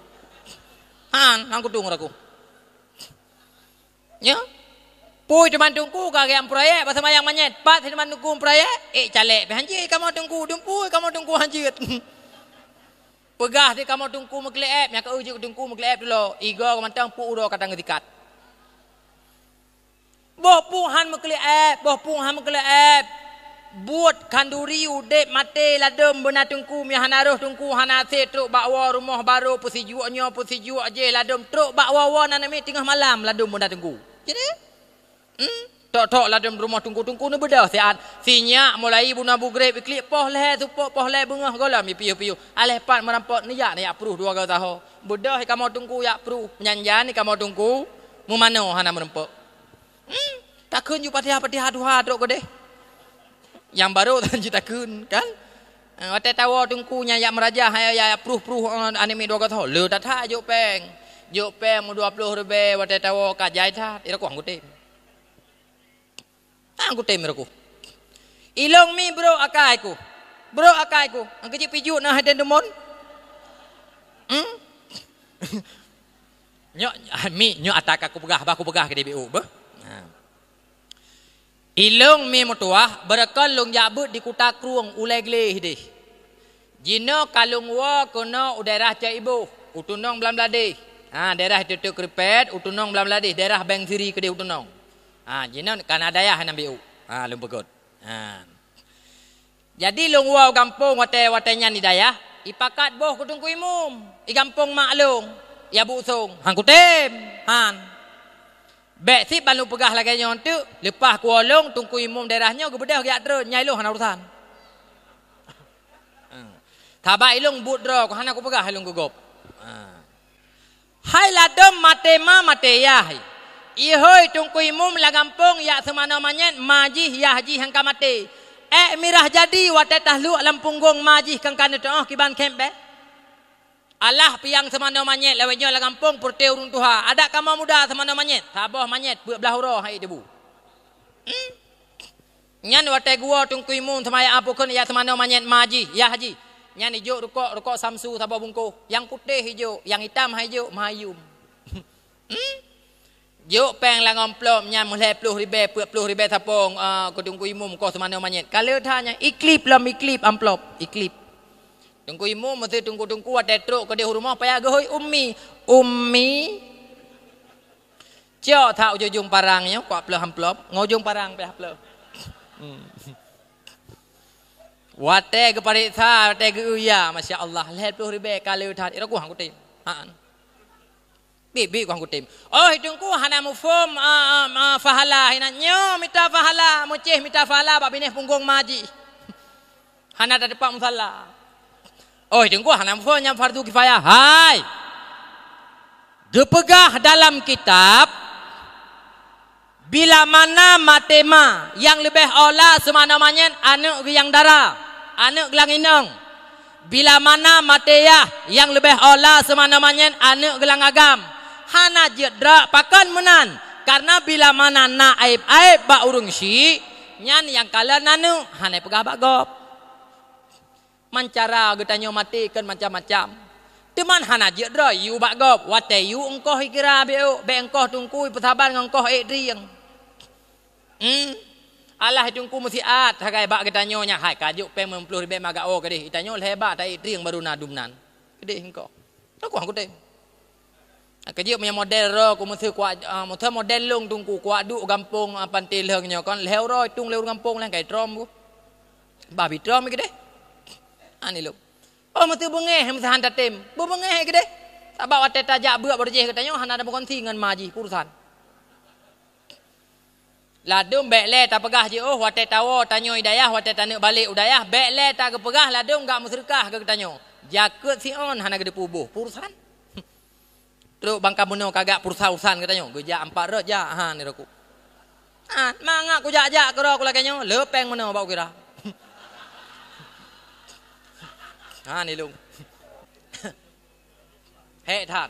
Han, han kutueng raku. Nyoe. Pui teuma teungku ka geujak proyek bak seumayang manyét, pat teuma teungku proyek, ék calék pih han jeuet kamoe teungku, dumpu kamoe teungku han jeuet. Peugah di kamoe teungku meukeulieb, nyang ka jeuet teungku meukeulieb dulu, igo mantong peuet uroe ka tangeusikat. Boh peuet han meukeulieb, boh peuet han meukeulieb. Buet khanduri udeb maté ladôm beuna teungku, meuhana roh teungku hana sép trok bak woe rumoh barô peusijuek nyoe peusijuek jéh ladôm trok bak woe-woe nan miet teungoh malam ladôm beuna teungku. Jadi, Hmm? Tok-tok ladôm rumoh teungku-teungku neubeudôh siat. Sinyak mulai bunoe bugreb iklik poh lhée supok poh lhée beungoh gohlom ipiôh-piôh. Aléh pat meurampok neujak neujak pruh dua goe saho. Beudôh ikamoe teungku yak pruh. Nyan-nyan ikamoe teungku meumanoe hana meurumpok. Hmm? Takheun ju Fatihah-Fatihah duha trok keudeh. Nyang barô tan jitakheun kan? Eh, watée tawoe teungku nyan yak meurajah, yak, yak, yak pruh-pruh, eh, aneuk miet dua goe saho. Le that-that jok péng. Jok péng meudua ploh ribée watée tawoe ka jai that. Ira kuah gutém. Hang kutem roh ku. Ilong mi brok akai ku. Brok akai ku. Angkeuji pijuk na haden deumon. Hmm? Nyok, mi, nyok ata ka kupeugah, bah kupeugah ke D B U beuh. Ha. Ilong mi meutuwah, beureukan lôn jak beuet di Kuta Krueng, ulée gleh deh. Jinoe ka lôn woe keunoe u daerah Cot Iboh, u tunong Blang Bladeh. Ha, daerah Teuteu Keuripet, u tunong Blang Bladeh, daerah Beng Siri keudeh u tunong. Ha, jinoe ka na dayah nan biu. Ha, lôn peugöt. Ha. Jadi lôn woe u gampông watée-watée nyan di dayah, ipakat boh keu Teungku Imum, i gampông mak lôn, i Abu Song. Han kutem, han. Bék sit ban lôn peugah lagée nyoe teuk, leupah kuwoe lôn Teungku Imum daerah nyoe geubeudôh geujak treun, nyai lôn hana urusan. Sabab ilong buet droe, ku hana kupeugah ilong keu gob. Ha. Hai ladom maté ma maté yah. Ihôi Teungku Imum lam gampông yak seumanoe manyét ma jih yah jih nyang ka maté. Ék mirah jadi watée tahluk lam punggong ma jih kangka neuteuoh kiban khép bék. Alah piang seumanoe manyét lawét nyoe lam gampông peureute ureuëng tuha. Adak kamoe muda seumanoe manyét, saboh manyét peuet blaih uroe hai debu. Hmm? Nyan watée geuwoe Teungku Imum seumayang apukon ya seumanoe manyét ma jih, ya haji. Nyan ijok rukok, rukok Samsu saboh bungkôh. Yang putéh ijok, yang itam hai jok, mayum. Hmm? Jok péng lam amplop nyan meulhée ploh ribée, peuet ploh ribée sapong, ah, keu Teungku Imum koh seumanoe manyét. Ka lheueh that nyan, iklip lom, iklip amplop, iklip. Teungku Imum meusti teungku-teungku watée trok keudeh u rumoh payah geuhôi ummi. Ummi. Cok that ujong-ujong parang nyoe, kuat ploh amplop, ngon ujong parang payah ploh. Hmm. Watée geupareksa, watée geuuya, masya Allah, lhée ploh ribée ka lheueh that, ira kuah kutem. Ha. Biet-biet kuah kutem. Oh, Teungku hana muphom, ah, ah, ah, fahala, hina nyoe mita fahala, mucéh mita fahala bak binéh punggong ma jih. Hana tateupat musala. Oh, Teungku hana muphom nyang fardu kifayah. Hai. Geupeugah dalam kitab, bila mana maté ma, nyang leubeh aula seumanoe manyét aneuëk geuh nyang dara, aneuëk geuh lam inong. Bila mana maté yah, nyang leubeh aula seumanoe manyét aneuëk geuh lam agam. Hana jeuet droe pakon meunan, kareuna bila mana na aéb-aéb bak ureuëng syik, nyan nyang kalon aneuëk hana peugah bak gob. Mancara geutanyoe maté kon macam-macam. Teuma hana jeuet droe yue bak gob, watée yue eungkoh ikira bék, bék eungkoh teungku peusaban ngon eungkoh ék trieng. Hmm. Alah teungku meusiat sagai bak geutanyoe nyan hai ka jok péng limong ploh ribée meugaoe keudeh. Itanyoe lhée bak ta ék trieng baru na dum nan. Keudeh eungkoh. Takuah kutem. Keujeuet meunyoe model roe ku meuseue kuat, ah, meuseue model lôn teungku kuat duek gampông, ah, Panté Lheung nyoe kon lhée uroe tueng lé ureuëng gampông lé kai trom ku. Bah bi trom keudeh. Ani lôn. Oh, meuseue beungéh meuseue han tatem. Beubeungéh keudeh. Sabab watée tajak beuet bak reujéh geutanyoe hana ada meukonsi ngon ma jih urusan. Ladôm bék lé tapeugah jiôh watée tawoe tanyoe i dayah, watée taneuk balek u dayah, bék lé tageupeugah ladôm gak meuseudeukah keu geutanyoe. Jakeuet siôn hana geuteupeue boh, peurusan. Trok bangka bunoe kagak peurusan-urusan geutanyoe, geujak ampat rot jak, ha, ni rokok. Ha, mangat kujak-jak keudroe ku lagée nyoe, le péng meunoe bak ukira. Ha, ni lôn. Hék that.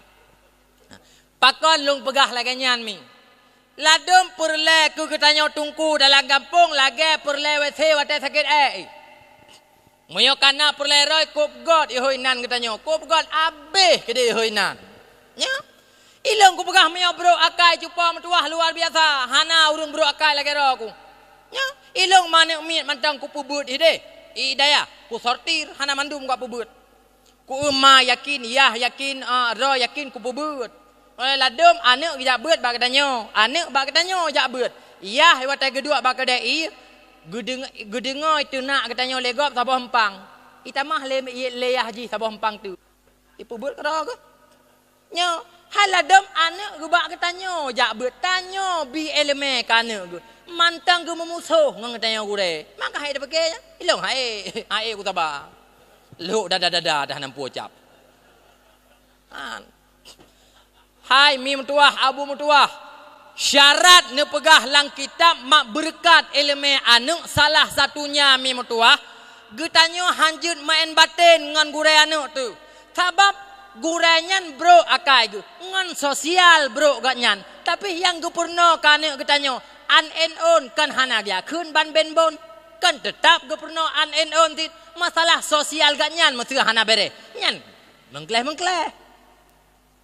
Pakon lôn peugah lagée nyan mi? Ladôm peureulée keu geutanyoe teungku dalam gampông lagée peureulée WC watée sakét ék. Meunyoe kana peureulée roe kôp got ihôi nan geutanyoe, kôp got abéh keudeh ihôi nan. Nyoe, ilôn kupeugah meunyoe brôk akai cupo meutuwah luar biasa, hana ureuëng brôk akai lagée roe ku. Nyoe, ilôn manök miet mantong kupeubeuet hideh, i dayah, kusortir hana mandum kupeubeuet. Ku ma yakin, yah yakin, ah, roe yakin kupeubeuet. Oleh ladôm aneuëk geujak beuet bak geutanyoe, aneuëk bak geutanyoe jak beuet. Yah watée geuduek bak keudée ie, geudeung-, geudeungoe teunak geutanyoe lé gob saboh empang. Itamah lé, lé yah jih saboh empang teuk. Ipeubeuet keudroe geuh. Nyoe, hai ladôm aneuëk geubak geutanyoe jak beuet, tanyoe bi iéleumé keu aneuëk geuh. Mantong geumeumusoh ngon geutanyoe gurée. Maka hai tapeuke nyan, ilôn hai, hai ku saba. Lhok dada-dada dah nampu cap. Han. Hai mi meutuwah, abu meutuwah, syarat neupeugah lam kitab mak beureukat iéleumé aneuëk salah satunya mi meutuwah, geutanyoe han jeuet maén batén ngon gurée aneuëk teuh. Sabab gurée nyan brôk akai geuh, ngon sosial brôk gobnyan. Tapi nyang geupeurunoe keu aneuëk geutanyoe, an én ôn kon hana geuyakheun ban bén bon, kon teutab geupeurunoe an én ôn cit. Masalah sosial gobnyan meuseue hana béréh. Nyan meungkléh-meungkléh.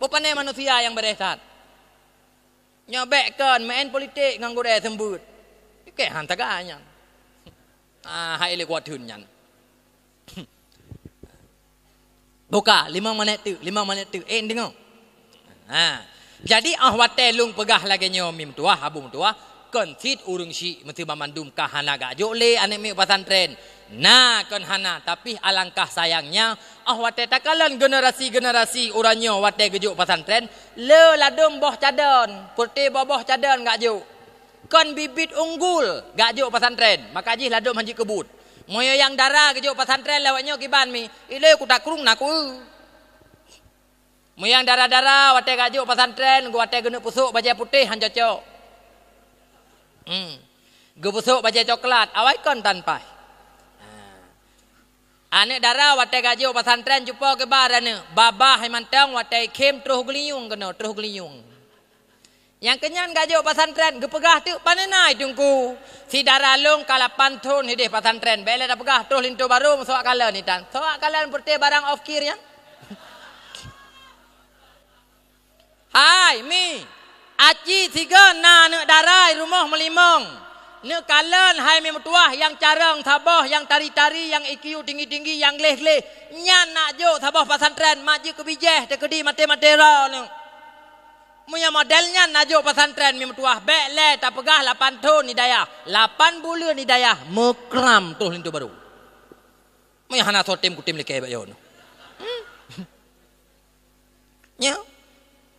Bukon manusia nyang béréh that. Nyoe bék kon maén politik ngon gurée seumeubeuet. Keu han taga nyan. Ah, hai lé kuat theun nyan. Buka, limong menit teuk, limong menit teuk. Eh, deungoe. Ha. Jadi, óh watée lôn peugah lagée nyoe mi meutuwah, abu meutuwah, kon cit ureuëng syik meuteubah mandum ka hana geujok lé aneuëk miet pesantren. Na kon hana, tapi alangkah sayangnya, óh watée takalon generasi-generasi uroe nyoe watée geujok pesantren, le ladôm boh cadon, peureute boh-boh cadon geujok. Kon bibit unggul geujok pesantren, maka jih ladôm han jeuet keu buet. Meunyoe nyang dara geujok pesantren lawét nyoe kiban mi, ilée kuta krueng na ku. Meunyoe nyang dara-dara watée geujok pesantren, watée geuneuk peusok bajée putéh han cocok. Hmm. Geupeusok bajée coklat, awai kon tan paih. Ha. Aneuk dara watée gajok pesantren cupo keuba aneuk, babah hai mantong watée khém troh geulinyueng keunoe, troh geulinyueng. Nyang keunyan gajok pesantren geupeugah teuk pane na i teungku. Si dara lôn ka lapan thon hideh pesantren, bék lé tapeugah troh linto barô meusoak kalon itan. Soak kalon peureute barang ofkir nyan. Hai mi, aci sigoe na aneuk dara i rumoh meulimong. Neuk kalon hai mi meutuwah nyang carong saboh, nyang tari-tari, nyang I Q tinggi-tinggi, nyang gleh-gleh. Nyan nak jok saboh pesantren, mak jeuet keu bijéh teukeudi maté-maté droe neuk. Meunyoe model nyan nak jok pesantren mi meutuwah, bék lé tapeugah lapan thon hidayah, lapan buleuen hidayah meukram troh linto barô. Meunyoe hana soe tem kutem likée bak yo nyoe. Hmm. Nyo.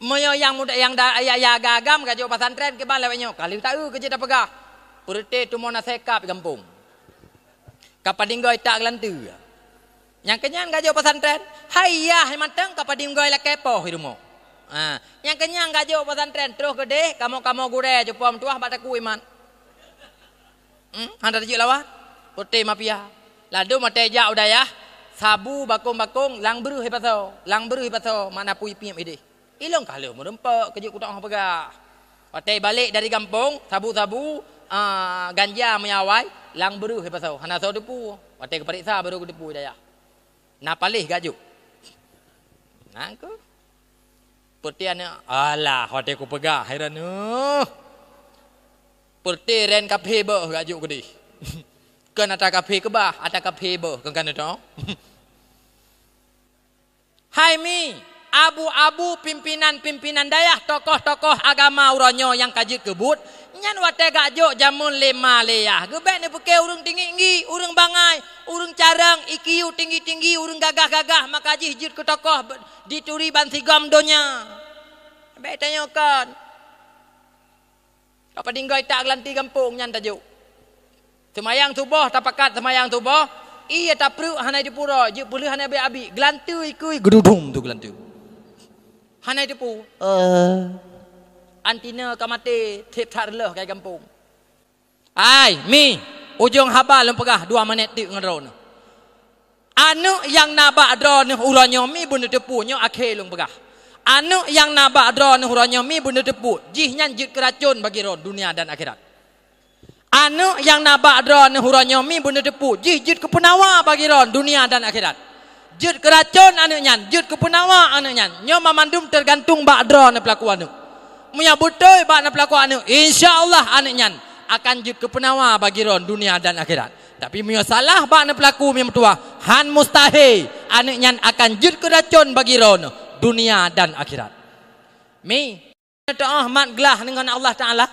Meunyoe nyang muda nyang da, ya, ya agam-agam gajok pesantren kiban lewat nyoe. Kali taeu keu jeuet tapeugah. Peureute tumo na sekap gampông. Ka padinggoe tak geulanteue. Nyang keunyan gajok pesantren, hai yah mantong ka padinggoe lakée poh i rumoh. Ha, nyang keunyan gajok pesantren troh keudeh kamoe-kamoe gurée jupom tuah bak takue iman. Hmm, hana tajeuet lawan. Peureute mafia. Ladôm watée jak u dayah, sabu bakong-bakong lang breuh ipasoe, lang breuh ipasoe, makna pui piep ideh. Ilong ka lheueh meurumpok keu jeuet kutôh peugah. Watée balek dari gampông, sabu-sabu, a, ganja meunyo awai, lang breuh ipasoe, hana soe teupeu. Watée geupareksa barô geuteupeu i dayah. Na paléh gajok. Nangku. Peureute aneuk, alah, watée kupeugah, hai ranuh. Peureute ren kaphé boh gajok keudeh. Kon ata kaphé keubah, ata kaphé boh, kon kan itu. Hai mi, abu-abu pimpinan-pimpinan dayah, tokoh-tokoh agama uroe nyoe nyang ka jeuet keu buet, nyan watée gajok jameun lé ma lé yah, geubek neupeuke ureuëng tinggi-tinggi, ureuëng bangai, ureuëng carong, I Q tinggi-tinggi, ureuëng gagah-gagah, maka jih jeuet keu tokoh be-, dituri bansigom donya. Bék tanyoe kon. Ka padinggoe tak geulanteue gampông nyan tajok. Seumayang suboh tapakat seumayang suboh, ie tapreuk hana jipuro, jeuet peuleueh hana abéh-abéh, geulanteue ikui geududum tu geulanteue. Hana jiteupeu. Eh. Antina ka maté, seb that reuloh kai gampông. Ai, mi, ujong haba lôn peugah dua minét teuk ngon droeneuh. Aneuk nyang na bak droeneuh uroe nyoe mi beuneuteupeu, nyoe akhé lôn peugah. Aneuk nyang na bak droeneuh uroe nyoe mi beuneuteupeu, jih nyan jeuet keu racon bagi droe dunia dan akhirat. Aneuk nyang na bak droeneuh uroe nyoe mi beuneuteupeu, jih jeuet keu peunawa bagi droe dunia dan akhirat. Jeuet keu racon aneuk nyan, jeuet keu peunawa aneuk nyan, nyoe mamandum teugantung bak droeneuh peulaku aneuk. Meunyoe beutôi bak neupeulaku aneuk, insya Allah aneuk nyan akan jeuet keu peunawa bagi droe dunia dan akhirat. Tapi meunyoe salah bak neupeulaku mi meutuwah, han mustahé aneuk nyan akan jeuet keu racon bagi droeneuh dunia dan akhirat. Mi, teu'oh mat glah deungon Allah Taala.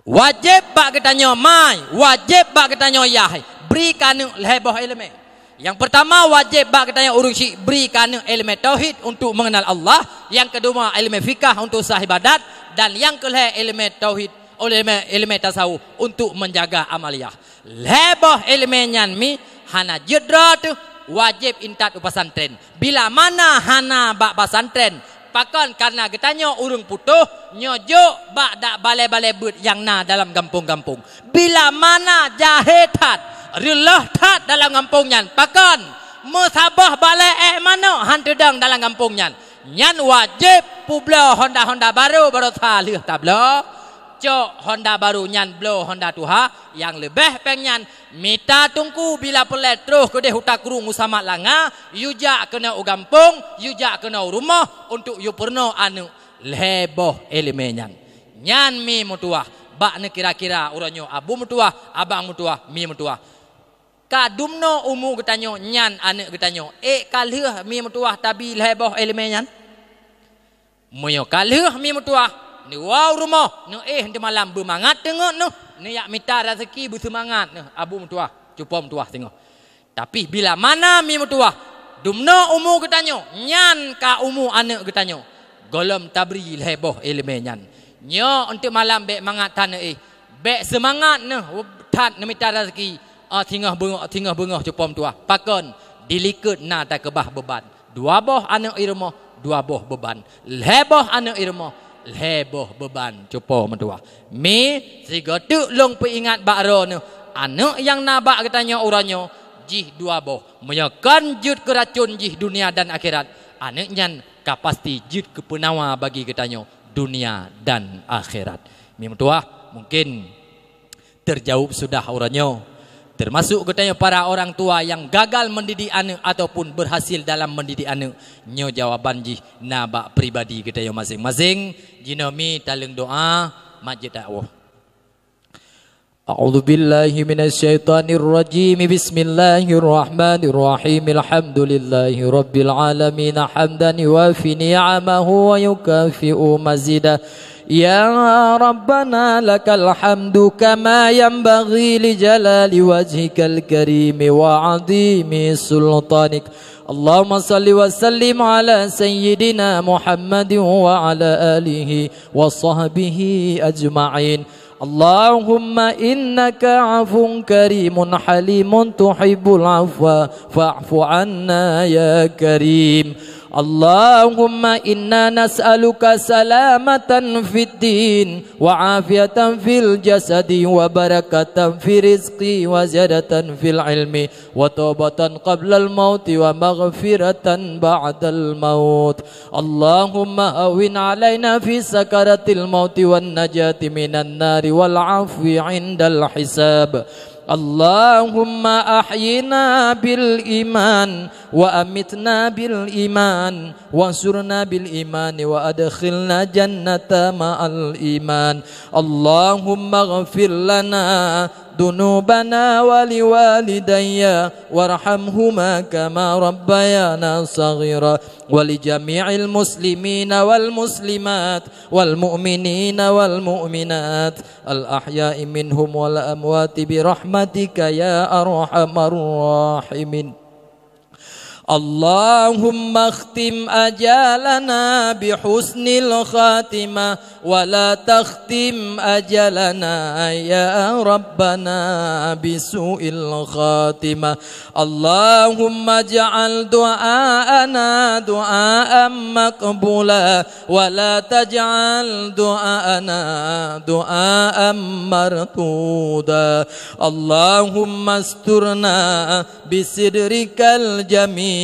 Wajéb bak geutanyoe mai, wajéb bak geutanyoe yah, bri keu aneuk lhée boh iéleumé. Nyang peurtama, wajéb bak geutanyoe ureuëng syik bri keu aneuk iéleumé tauhid untuk mengenal Allah, nyang keudua iéleumé fikah untuk sah ibadat, dan nyang keulhée iéleumé tauhid, iéleumé, iéleumé tasawuf untuk menjaga amaliyah. Lhée boh iéleumé nyan mi hana jeuet droe teuh, wajéb intat u pesantren. Bila mana hana bak pesantren, pakon? Kareuna geutanyoe ureuëng putôh nyoe jok bak dak balée-balée beuet nyang na dalam gampông-gampông. Bila mana jahé that, reuloh that dalam gampông nyan, pakon? Meusaboh balée éh manok han teudong dalam gampông nyan. Nyan wajéb peubloe honda-honda barô, baroesa lheueh tabloe. Cok honda barô nyan bloe honda tuha, nyang leubeh péng nyan mita teungku bila peureulée troh keudeh u takrueng u samat langa, yue jak keunoe u gampông, yue jak keunoe u rumoh untuk yue peurunoe aneuk lhée boh iéleumé nyan. Nyan mi meutuwah, bak neukira-kira uroe nyoe abu meutuwah, abang meutuwah, mi meutuwah. Ka dumnoe umu geutanyoe nyan aneuk geutanyoe, ék ka lheueh mi meutuwah tabi lhée boh iéleumé nyan? Meunyoe ka lheueh mi meutuwah, neuwoe u rumoh, neuéh teumalam beumangat teungeut neuh, neujak mita raseuki beuseumangat neuh, abu meutuwah, cupo meutuwah singoh. Tapi bila mana mi meutuwah, dumnoe umu geutanyoe, nyan ka umu aneuk geutanyoe, gohlom tabri lhée boh iéleumé nyan. Nyoe eunteuk malam bék mangat that neuéh, bék seumangat neuh that neumita raseuki, ah, singoh beungoh, singoh beungoh cupo meutuwah. Pakon? Dilikot na takeubah beuban. Dua boh aneuk i rumoh, dua boh beuban. Lhée boh aneuk i rumoh, lhée boh beuban cupo meutuwah. Mi, sigoe teuk lôn peuingat bak droeneuh, aneuk nyang na bak geutanyoe uroe nyoe, Jih dua boh. Meunyoe kon jeuet keu racon jih dunia dan akhirat, aneuk nyan ka pasti jeuet keu peunawa bagi geutanyoe dunia dan akhirat. Meutuah, mungkin terjaweueb sudah uroe nyoe. Termasuk geutanyoe para orang tua nyang gagal mendidik aneuk ataupun berhasil dalam mendidik aneuk, nyoe jawaban jih na bak pribadi geutanyoe maséng-maséng. Jinoe mi taleueng doa, mat jeuet tawoe. أعوذ بالله من الشيطان الرجيم. بسم الله الرحمن الرحيم. الحمد لله رب العالمين، حمدا يوافي نعمه ويكافئ مزيده. يا ربنا لك الحمد كما ينبغي لجلال وجهك الكريم وعظيم سلطانك. اللهم صل وسلم على سيدنا محمد وعلى آله وصحبه أجمعين. اللهم إنك عفو كريم حليم تحب العفو فاعف عنا يا كريم. اللهم إنا نسألك سلامة في الدين وعافية في الجسد وبركة في الرزق وزيادة في العلم وتوبة قبل الموت ومغفرة بعد الموت. اللهم هون علينا في سكرات الموت والنجاة من النار والعفو عند الحساب. اللهم أحينا بالإيمان وأمتنا بالإيمان وانصرنا بالإيمان وأدخلنا الجنة مع الإيمان. اللهم اغفر لنا ذنوبنا ولوالدي وارحمهما كما ربيانا صغيرا ولجميع المسلمين والمسلمات والمؤمنين والمؤمنات الأحياء منهم والأموات برحمتك يا أرحم الراحمين. اللهم اختم أجالنا بحسن الخاتمة ولا تختم أجلنا يا ربنا بسوء الخاتمة. اللهم اجعل دعاءنا دعاء مقبولا ولا تجعل دعاءنا دعاء مردودا. اللهم استرنا بسترك الجميل.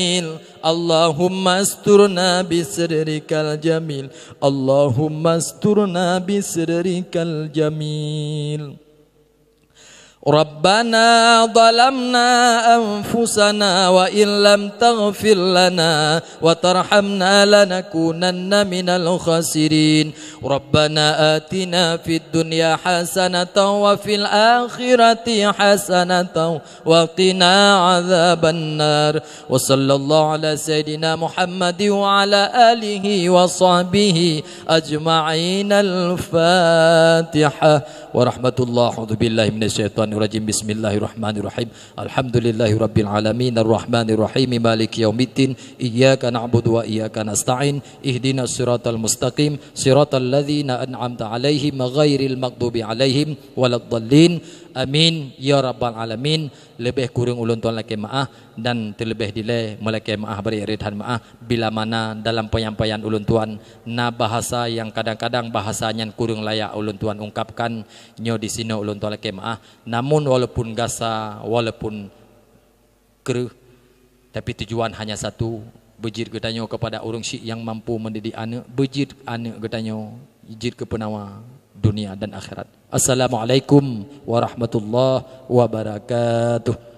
اللهم استرنا بسترك الجميل. اللهم استرنا بسترك الجميل. ربنا ظلمنا أنفسنا وإن لم تغفر لنا وترحمنا لنكونن من الخاسرين. ربنا آتنا في الدنيا حسنة وفي الآخرة حسنة وقنا عذاب النار. وصلى الله على سيدنا محمد وعلى آله وصحبه أجمعين. الفاتحة. ورحمة الله. أعوذ بالله من الشيطان الرجيم. بسم الله الرحمن الرحيم. الحمد لله رب العالمين. الرحمن الرحيم. مالك يوم الدين. إياك نعبد وإياك نستعين. اهدنا الصراط المستقيم. صراط الذين أنعمت عليهم غير المغضوب عليهم ولا الضالين. آمين يا رب العالمين. Leubeh kureueng ulôn tuan lakée meuáh, dan teuleubeh dilée meulakée meuáh bri reutan meuáh bila mana dalam penyampaian ulôn tuan na bahasa nyang kadang-kadang bahasa nyan kureueng layak ulôn tuan ungkapkan. Nyoe disinoe ulôn tuan lakée meuáh. Namun walaupun gasa, walaupun kreueh, tapi tujuan hanya satu, beujeuet geutanyoe keupada ureuëng syik nyang mampu mendidik aneuëk, beujeuet aneuëk geutanyoe jeuet keu peunawa dunia dan akhirat. Assalamualaikum warahmatullahi wabarakatuh.